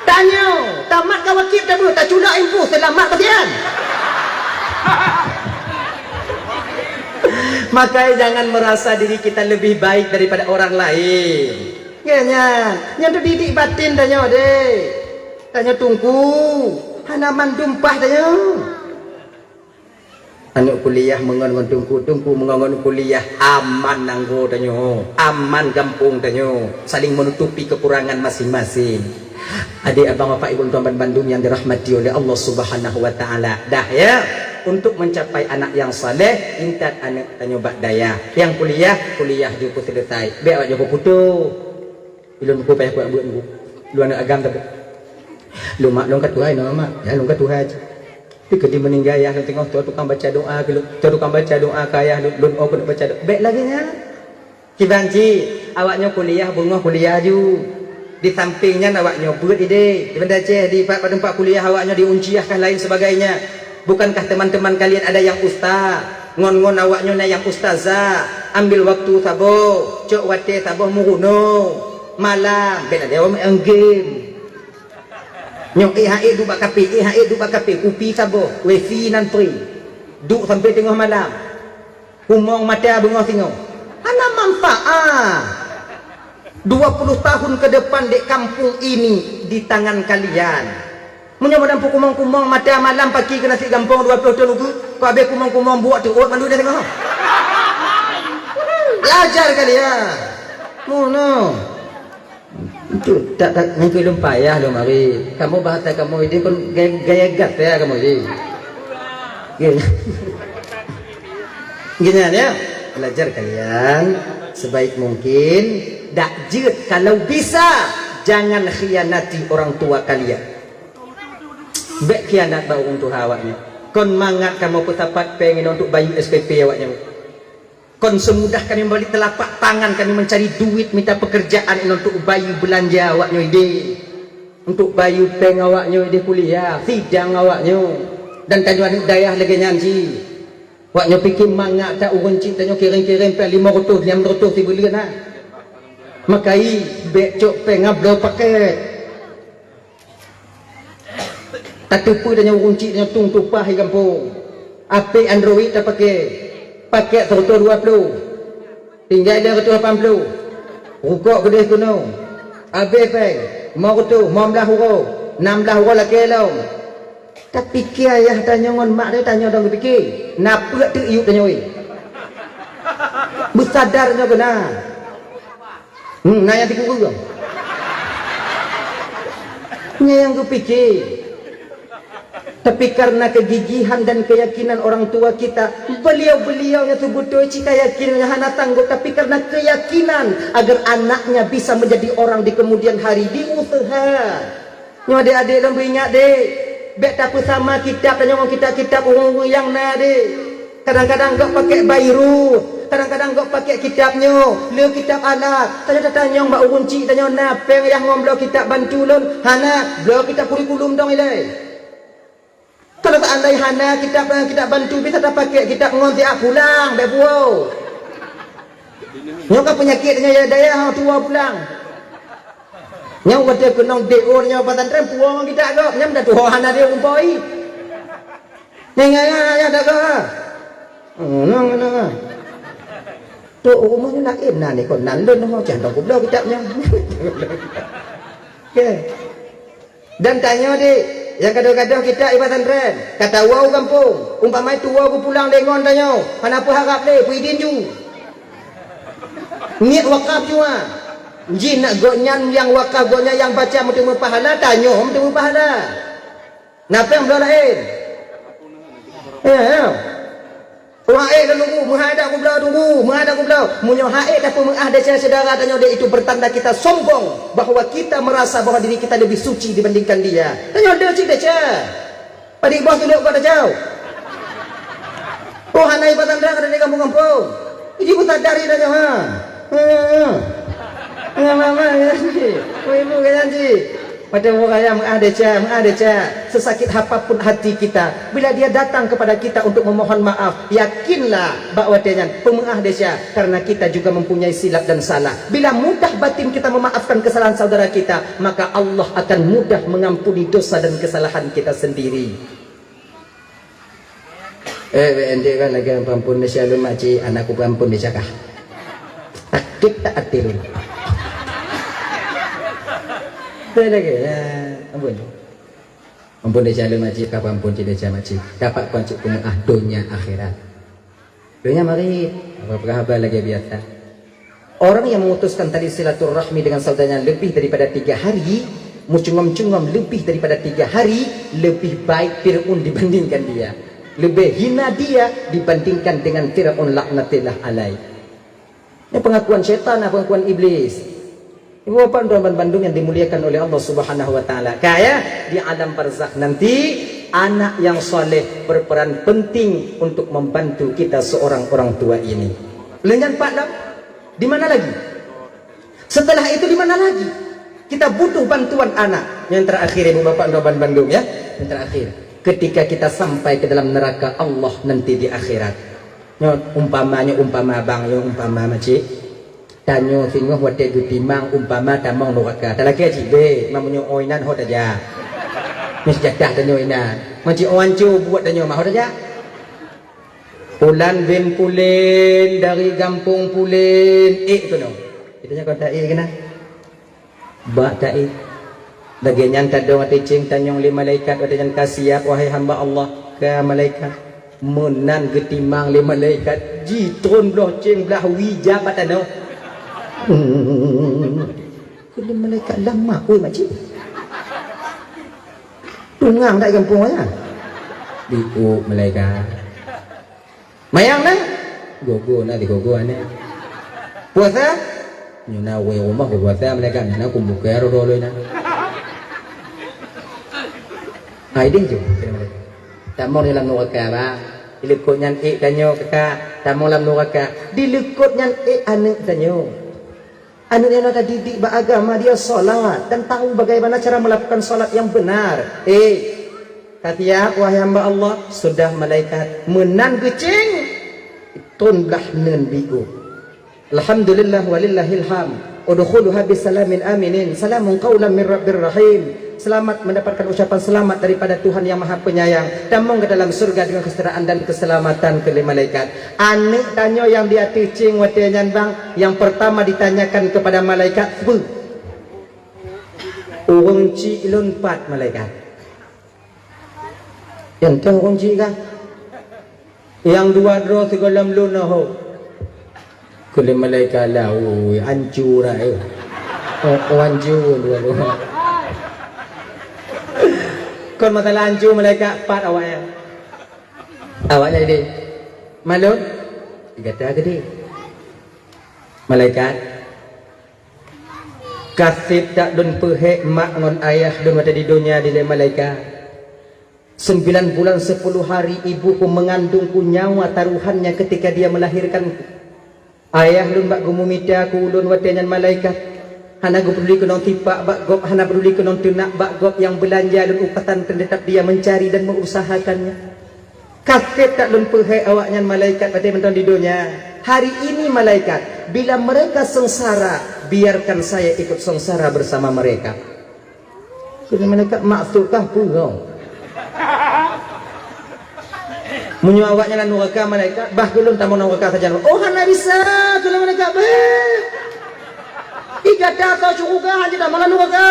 Tanyoe, tamat ka wajéb tabeuet, taculok impus, seulamat pasian. Maka jangan merasa diri kita lebih baik daripada orang lain. Nyan, nyan, nyan tu didik batin tanyoe deh. Tanyoe Teungku, hana mandum paih tanyoe. Aneuk kuliah meungon ngon Teungku, Teungku meungon ngon kuliah, aman nanggroe tanyoe, aman gampông tanyoe, saling menutupi kekurangan masing-masing. Adik, abang, bapak, ibu, tuan-tuan bandum yang dirahmati oleh Allah Subhanahu wa Taala. Dah, ya, untuk mencapai anak yang saleh, intat aneuk tanyoe bak dayah. Nyang kuliah, kuliah ju peuseuleutai. Bèk awak ju peuputoh. Ilôn buku payah kuat buet buku. Lôn aneuk agam tapi. Lôn mak lôn ka tuha inoe mak. Ya lôn ka tuha cit. Tapi keudéh meuninggai ayah lôn teungoh, toh tukang baca doa keu lôn. Toh tukang baca doa keu ayah lôn, lôn oh keuneuk baca doa. Bèk lagèe nyan. Kiban cit, awaknyoe kuliah, beungoh kuliah ju. Di sampéng nyan awaknyoe beuet idéh. Di Banda Aceh, di pat-, pat teumpat kuliah awaknyoe di Unciyah kah laén sebagainya. Bukankah teman-teman kalian ada yang ustaz? Ngon-ngon awaknyoe na nyang ustazah, ambil waktu saboh, cok watèe saboh meurunoe. Malam, bèk na dewa main game. Nyoe éh ha éh duek bak kafe, éh ha éh duek bak kafe, kupi saboh, wifi nan free. Duek sampai teungoh malam. Kumong mata beungoh singoh. Hana manfaat. Dua puluh tahun ke depan dek kampung ini di tangan kalian. Meunyoe meunan peukumong-kumong mata malam paki keu nasi gampông dua ploh thon ukeue, keu abéh kumong-kumong buok teuôt mandum dah singoh. Belajar kalian. Mono. Itu tak, tak, nyang keu lôn payah lôn mari. Kamoe bahasa kamoe idéh kon gaya, gaya gas ya kamoe idéh. Gaya. Gini ya, belajar kalian sebaik mungkin. Dak jeuet kalau bisa jangan khianati orang tua kalian. Bèk khianat bak ureueng tuha awaknyoe. Kon mangat kamoe peusapat péng inong untuk bayeue S P P awaknyoe. Kon seumudah kami membalik telapak tangan kami mencari duit mita pekerjaan inong untuk bayeue beulanja awaknyoe idéh. Untuk bayeue péng awaknyoe idéh kuliah, sidang awaknyoe. Dan tanyoe aneuk dayah lagèe nyan cit. Awaknyoe pike mangat that ureueng cit tanyoe kirém-kirém péng limong reutôh, limong reutôh sibuleuen na. Maka i bèk cok péng abloe pakèt. Tateupeue tanyoe ureueng cit nyoe tueng tupah i gampông. H P Android tapake, pakèt seratus dua puluh. Tinggai lhèe reutôh lapan puluh. Rukok keudéh keunoe. Abéh péng, limong reutôh, limong blah uroe, nam blah uroe lakèe lom. Tapike ayah tanyoe ngon mak tanyoe, tanyoe dong pike. Na peuet teuk yup tanyoe. Beusadar nyoe keunan. Hmm, na nyang sikureueng. Nyan nyang geupike. Tapi karena kegigihan dan keyakinan orang tua kita, beliau-beliau nyang seubeutôi cit ka yakin nyang hana sanggup, tapi karena keyakinan agar anaknya bisa menjadi orang di kemudian hari, diusaha. Nyoe adék-adék lôn beuingat deh, bèk tapeusama kitab tanyoe ngon kitab-kitab ureueng-ureueng nyang na deh. Kadang-kadang gob pakèk Bayrus, Kadang-kadang gob pakék kitab nyoe, le kitab alat. Tanyoe tatanyong bak ureueng chik tanyoe na péng yah ngon bloe kitab bantu lôn, hana, bloe kitab kurikulum dong ilée. Kalau seandai hana kitab, kitab bantu bisa tapakék kitab ngon siat pulang, bék puwoe. Nyoe ka peunyakét tanyoe ya daya, ha, tuwoe pulang. Nyoe watée keunong D O nyoe pesantren puwoe ngon kitab gob, nyan dah tuwoe hana D O umpoi. Nyang nyang nyang nyang dah gob ha. Ngono ngono ha. Tu rumoh nyoe laén na ni kon nan lôn ho cah dong kubloe kitab nyoe. Oke. Dan tanyoe di nyang gadoh-gadoh kitab i pesantren, ka tawoe u gampông, umpama tuwoe geupulang lé ngon tanyoe, hana peuharab lé, peuidin ju. Niet wakaf jua. Jih nak gobnyan nyang wakaf gobnyan nyang baca meuteumé pahala, tanyoe meuteumé pahala. Na péng bloe laén. Ya, ya. Wah, eh, lalu, meuhai dak kubloe tunggu, meuhai dak kubloe. Meunyoe hai tapeumeuah desya syedara tanyoe dek itu pertanda kita sombong bahwa kita merasa bahwa diri kita lebih suci dibandingkan dia. Tanyoe deuh cit desya. Padit boh tulok kau dah jauh. Oh, hana ibadan dah ada di kampung-kampung. Ini pun sadar dia dah jauh, ha. Ha. Ha, ha, ha, ya, sih. Oh, ibu kaya sih. Macam orang yang meuah desya, meuah desya. Sesakit apapun hati kita, bila dia datang kepada kita untuk memohon maaf, yakinlah bak watée nyan peumeuah desya, karena kita juga mempunyai silap dan salah. Bila mudah batin kita memaafkan kesalahan saudara kita, maka Allah akan mudah mengampuni dosa dan kesalahan kita sendiri. Eh, B N T kan lagi ampun desya lôn makcik, anakku ampun desya kah? Taktik tak atil. Saya lagi, ya, ampun. Ampun desya lôn makcik, kah ampun cit desya makcik. Dapat kuan cit peumeuah donya akhirat. Donya mari, apa-apa haba lagi biasa. Orang yang memutuskan tali silaturahmi dengan saudaranya lebih daripada tiga hari, mencungam-cungam lebih daripada tiga hari, lebih baik Fir'aun dibandingkan dia. Lebih hina dia dibandingkan dengan Fir'aun laknatillah alaih. Ini pengakuan syaitan, pengakuan iblis. Ibu bapak dan bandum yang dimuliakan oleh Allah Subhanahu wa taala. Kaya di alam barzakh nanti, anak yang saleh berperan penting untuk membantu kita seorang orang tua ini. Lenyan Pak dah. Di mana lagi? Setelah itu di mana lagi? Kita butuh bantuan anak. Yang terakhir, ibu bapak dan bandum ya. Yang terakhir, ketika kita sampai ke dalam neraka Allah nanti di akhirat. Nyoe umpama, nyoe umpama bang, nyoe umpama makcik. Tanyoe singoh watée geutimang umpama tamong nuraka. Talakée cit beh, meunyoe oi nan ho tajak. Meuseujadah tanyoe inan. Makcik oi anco buet tanyoe mah ho tajak. Pulan bin pulen dari gampông pulen, ék keunoe. Kita nyoe kon ta ék keunan. Bak taék. Lagée nyan tadong ateueh céng tanyong lé malaikat watée nyan ka siab, wahai hamba Allah, ka malaikat. Meunan geutimang lé malaikat, jitron bloh céng blah wie jak bak tanoh. Keu lé malaikat lam makui makcik. Tungang dak gampông nyan. Diuk malaikat. Mayang na? Gogo na, digogo aneuk. Puasa? Nyoe na wai rumoh geupuasa, malaikat nyoe na kumbuka roh-roh lôn na. Hai deh jom, kata malaikat. Tamong di lam nuraka, bang. Di likot nyan ék tanyoe, kakak. Tamong lam nuraka. Di likot nyan ék aneuk tanyoe. Aneuk nyoe na tadidik bak agama, dia salat dan tahu bagaimana cara melakukan salat yang benar. Eh, ka siab, wahai hamba Allah, sudah malaikat meunan geucéng, ton blah neun biôh. Alhamdulillah walillahil hamd. Udkhuluha bisalamin aminin. Salamun qaulan mir rabbir rahim. Selamat mendapatkan ucapan selamat daripada Tuhan Yang Maha Penyayang. Tamong ke dalam surga dengan kesejahtera dan keselamatan, kheun lé malaikat. Aneuk tanyoe nyang di ateueh céng watée nyan bang, nyang pertama ditanyakan kepada malaikat, "Peue?" "Ureueng chik lôn pat, malaikat?" "Nyang teuh ureueng chik kah?" "Nyang dua droe sigohlom lôn ho." Kheun lé malaikat, "Lah, ui, ancu dah, eh." Oh, oh, ancu dua-dua. Kon masalah ancu, malaikat pat awaknyan. Awaknyan ideh. "Malôn?" "Gata keudeh." "Malaikat?" "Ka sép that lôn peuhék mak ngon ayah lôn watée di donya dilée malaikat. Sembilan bulan sepuluh hari ibuku mengandungku nyawa taruhannya ketika dia melahirkanku. Ayah lôn bak geumita keu ulôn watée nyan malaikat, hana geupeuduli keunong tipak bak gob, hana peuduli keunong teunak bak gob, nyang beulanja lôn u pesantren teutap dia mencari dan meuusahakannya. Kaget that lôn peuhai awaknyan malaikat watée mantong di donya. Hari ini malaikat, bila mereka sengsara, biarkan saya ikut sengsara bersama mereka. Kheun malaikat, "Maksud kah peue?" Meunyoe awaknyan lam nuraka malaikat, bah keu lôn tamong nuraka sajan. "Oh, hana bisa," kheun malaikat, "beuh. I gata ateueh syeuruga hana tamong lam nuraka."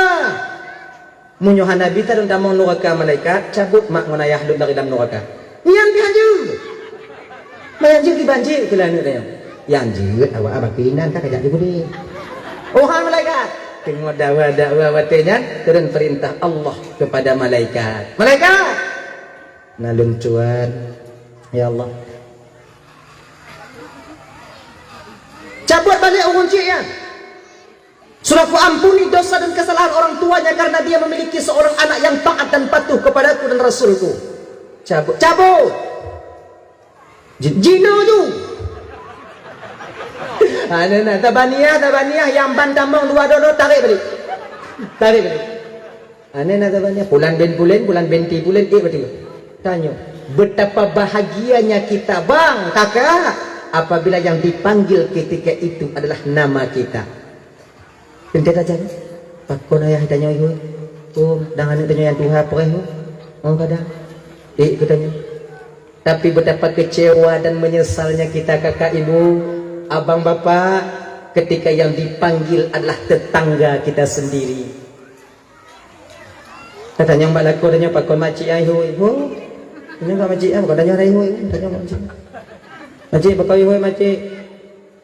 "Meunyoe hana bisa lôn tamong nuraka malaikat, cabot mak ngon ayah lôn dari lam nuraka." "Nyan pih hanjeuet." "Meuhanjeuet kiban jeuet," kheun aneuk tanyoe. "Nyang jeuet awak abah keuinan ka kajak di gudée." "Oh, hai malaikat." Teungoh dakwa-dakwa watée nyan, turun perintah Allah kepada malaikat. "Malaikat!" "Na lôn tuan." "Ya Allah." "Cabot balek ureuëng cik nyan. Sudah kuampuni dosa dan kesalahan orang tuanya karena dia memiliki seorang anak yang taat dan patuh kepadaku dan Rasulku." "Cabot, cabot." Ji-, jinoe ju. Aneuk na, tabaniah, tabaniah, nyang ban tamong dua dodo, tarék balik. Tarék balik. Aneuk na, tabaniah, pulan bin pulen, pulan binti pulen, ék beutôi. Tanyoe, betapa bahagianya kita, bang, kakak, apabila yang dipanggil ketika itu adalah nama kita. Teuntée tajak, pakon ayah tanyoe ihôi? Oh, dan aneuk tanyoe nyang tuha preh, oh. Oh, kadang. Ék keu tanyoe. Tapi betapa kecewa dan menyesalnya kita, kakak, ibu, abang, bapak, ketika yang dipanggil adalah tetangga kita sendiri. Katanyong bak lakoe tanyoe, pakon makcik ai ihôi? Ho? Tanyoe bak makcik ai, pakon tanyoe ai ihôi? Tanyoe bak makcik. "Makcik, pakon ihôi, makcik?"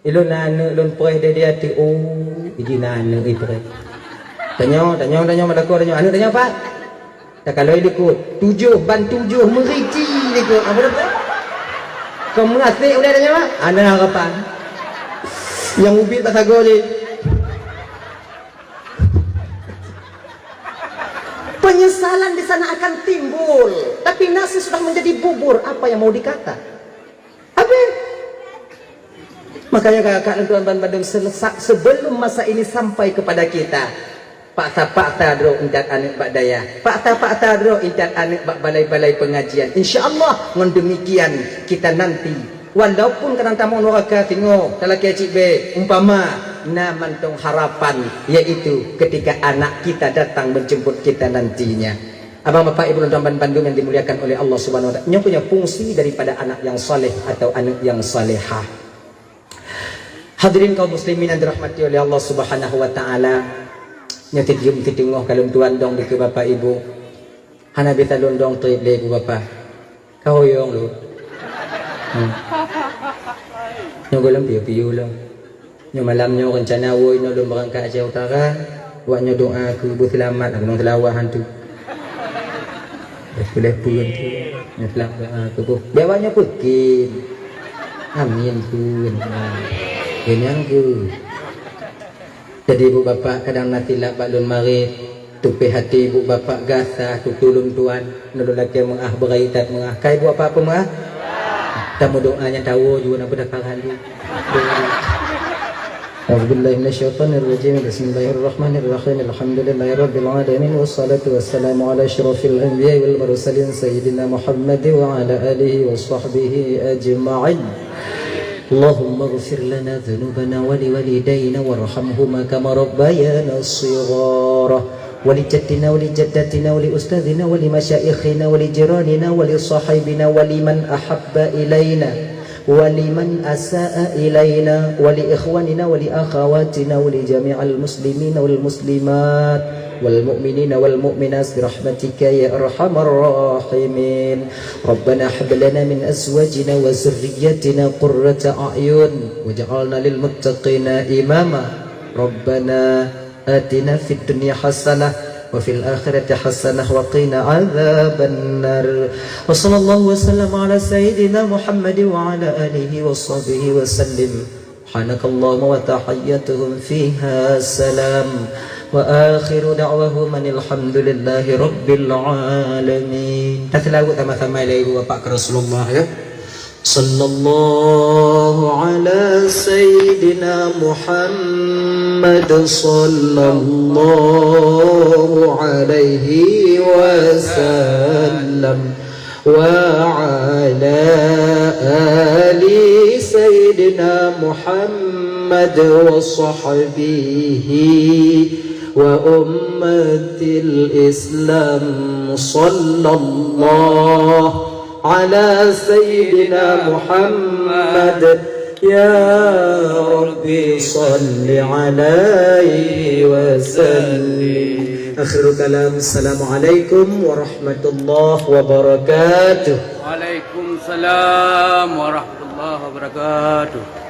"Ilôn na aneuk lôn preh di ateueh." "Oh, iji na aneuk i preh." Tanyoe, tanyoe, tanyoe bak lakoe tanyoe, "Aneuk tanyoe pat?" "Takalon likot." "Tujoh ban tujoh meuriji likot." Apa tu? Keu meuasek ulée tanyoe, hana harapan. Nyang ubit bak sagoe lé. Penyesalan di sana akan timbul, tapi nasi sudah menjadi bubur, apa yang mau dikata? Habis. Makanya kakak dan tuan ban bandum, selesak sebelum masa ini sampai kepada kita, paksa-paksa droe intat aneuk bak dayah, paksa-paksa droe intat aneuk bak balai-balai pengajian. Insya Allah, ngon demikian kita nanti Walaupun kadang tamong nuraka singoh, talakée cit bée, umpama na mantong harapan, yaitu ketika anak kita datang menjemput kita nantinya. Abang, bapak, ibu, dan teman bandum yang dimuliakan oleh Allah Subhanahu wa Taala, nyoe punya fungsi daripada anak yang saleh atau aneuk yang salehah. Hadirin kaum muslimin yang dirahmati oleh Allah Subhanahu wa Taala, nyoe teudium teudeungoh kalon tuan dong dikeue bapak ibu. Hana bisa lôn dong treb lé ibu bapak. Ka hoyong lôn. Hmm. Nyoe gohlom piôh-piôh lom. Nyoe malam nyoe reuncana woe inoe lôn beurangkat Aceh Utara. Wak nyoe doa keu beuseulamat, aku nang seulawah hantu. Dah puleh pun tu. Nyoe seulamat doa keu boh. Biar wak nyoe peukin. Amin pun. Kenyang tu. Jadi, ibu bapak, kadang na silap bak lôn marit, tupéh até ibu bapak gasa, tutu lôn tuan, nulôn lakée meuah, beurayeuk that meuah. Ka ibu bapak peumeuah? Tameudoa nyang tawoe ju na beudakaran ju. A'udzubillahi minasyaitonirrajim. Bismillahirrahmanirrahim. Alhamdulillahirabbil alamin. Wassalatu wassalamu ala asyrafil anbiya'i wal mursalin sayyidina Muhammad wa ala alihi wa sahbihi ajma'in. اللهم اغفر لنا ذنوبنا ولوالدينا وارحمهما كما ربيانا صغارا، ولجدنا ولجدتنا ولأستاذنا ولمشايخنا ولجيراننا ولصاحبنا ولمن أحب إلينا ولمن أساء إلينا ولإخواننا ولأخواتنا ولجميع المسلمين والمسلمات والمؤمنين والمؤمنات برحمتك يا أرحم الراحمين. ربنا هب لنا من أزواجنا وذرياتنا قرة أعين واجعلنا للمتقين إماما. ربنا آتنا في الدنيا حسنة وفي الآخرة حسنة وقنا عذاب النار. وصلى الله وسلم على سيدنا محمد وعلى آله وصحبه وسلم. سبحانك اللهم وتحيتهم فيها سلام. وآخر دعواهم أن الحمد لله رب العالمين. Taseulaweuet sama-sama lé ibu bapak keu Rasulullah, ya. صلى الله على سيدنا محمد، صلى الله عليه وسلم، وعلى آل سيدنا محمد وصحبه وأمة الإسلام. صلى الله على سيدنا محمد. يا ربي صل عليه وسلم. آخر كلام، السلام عليكم ورحمة الله وبركاته. Waalaikumsalam warahmatullahi wabarakatuh.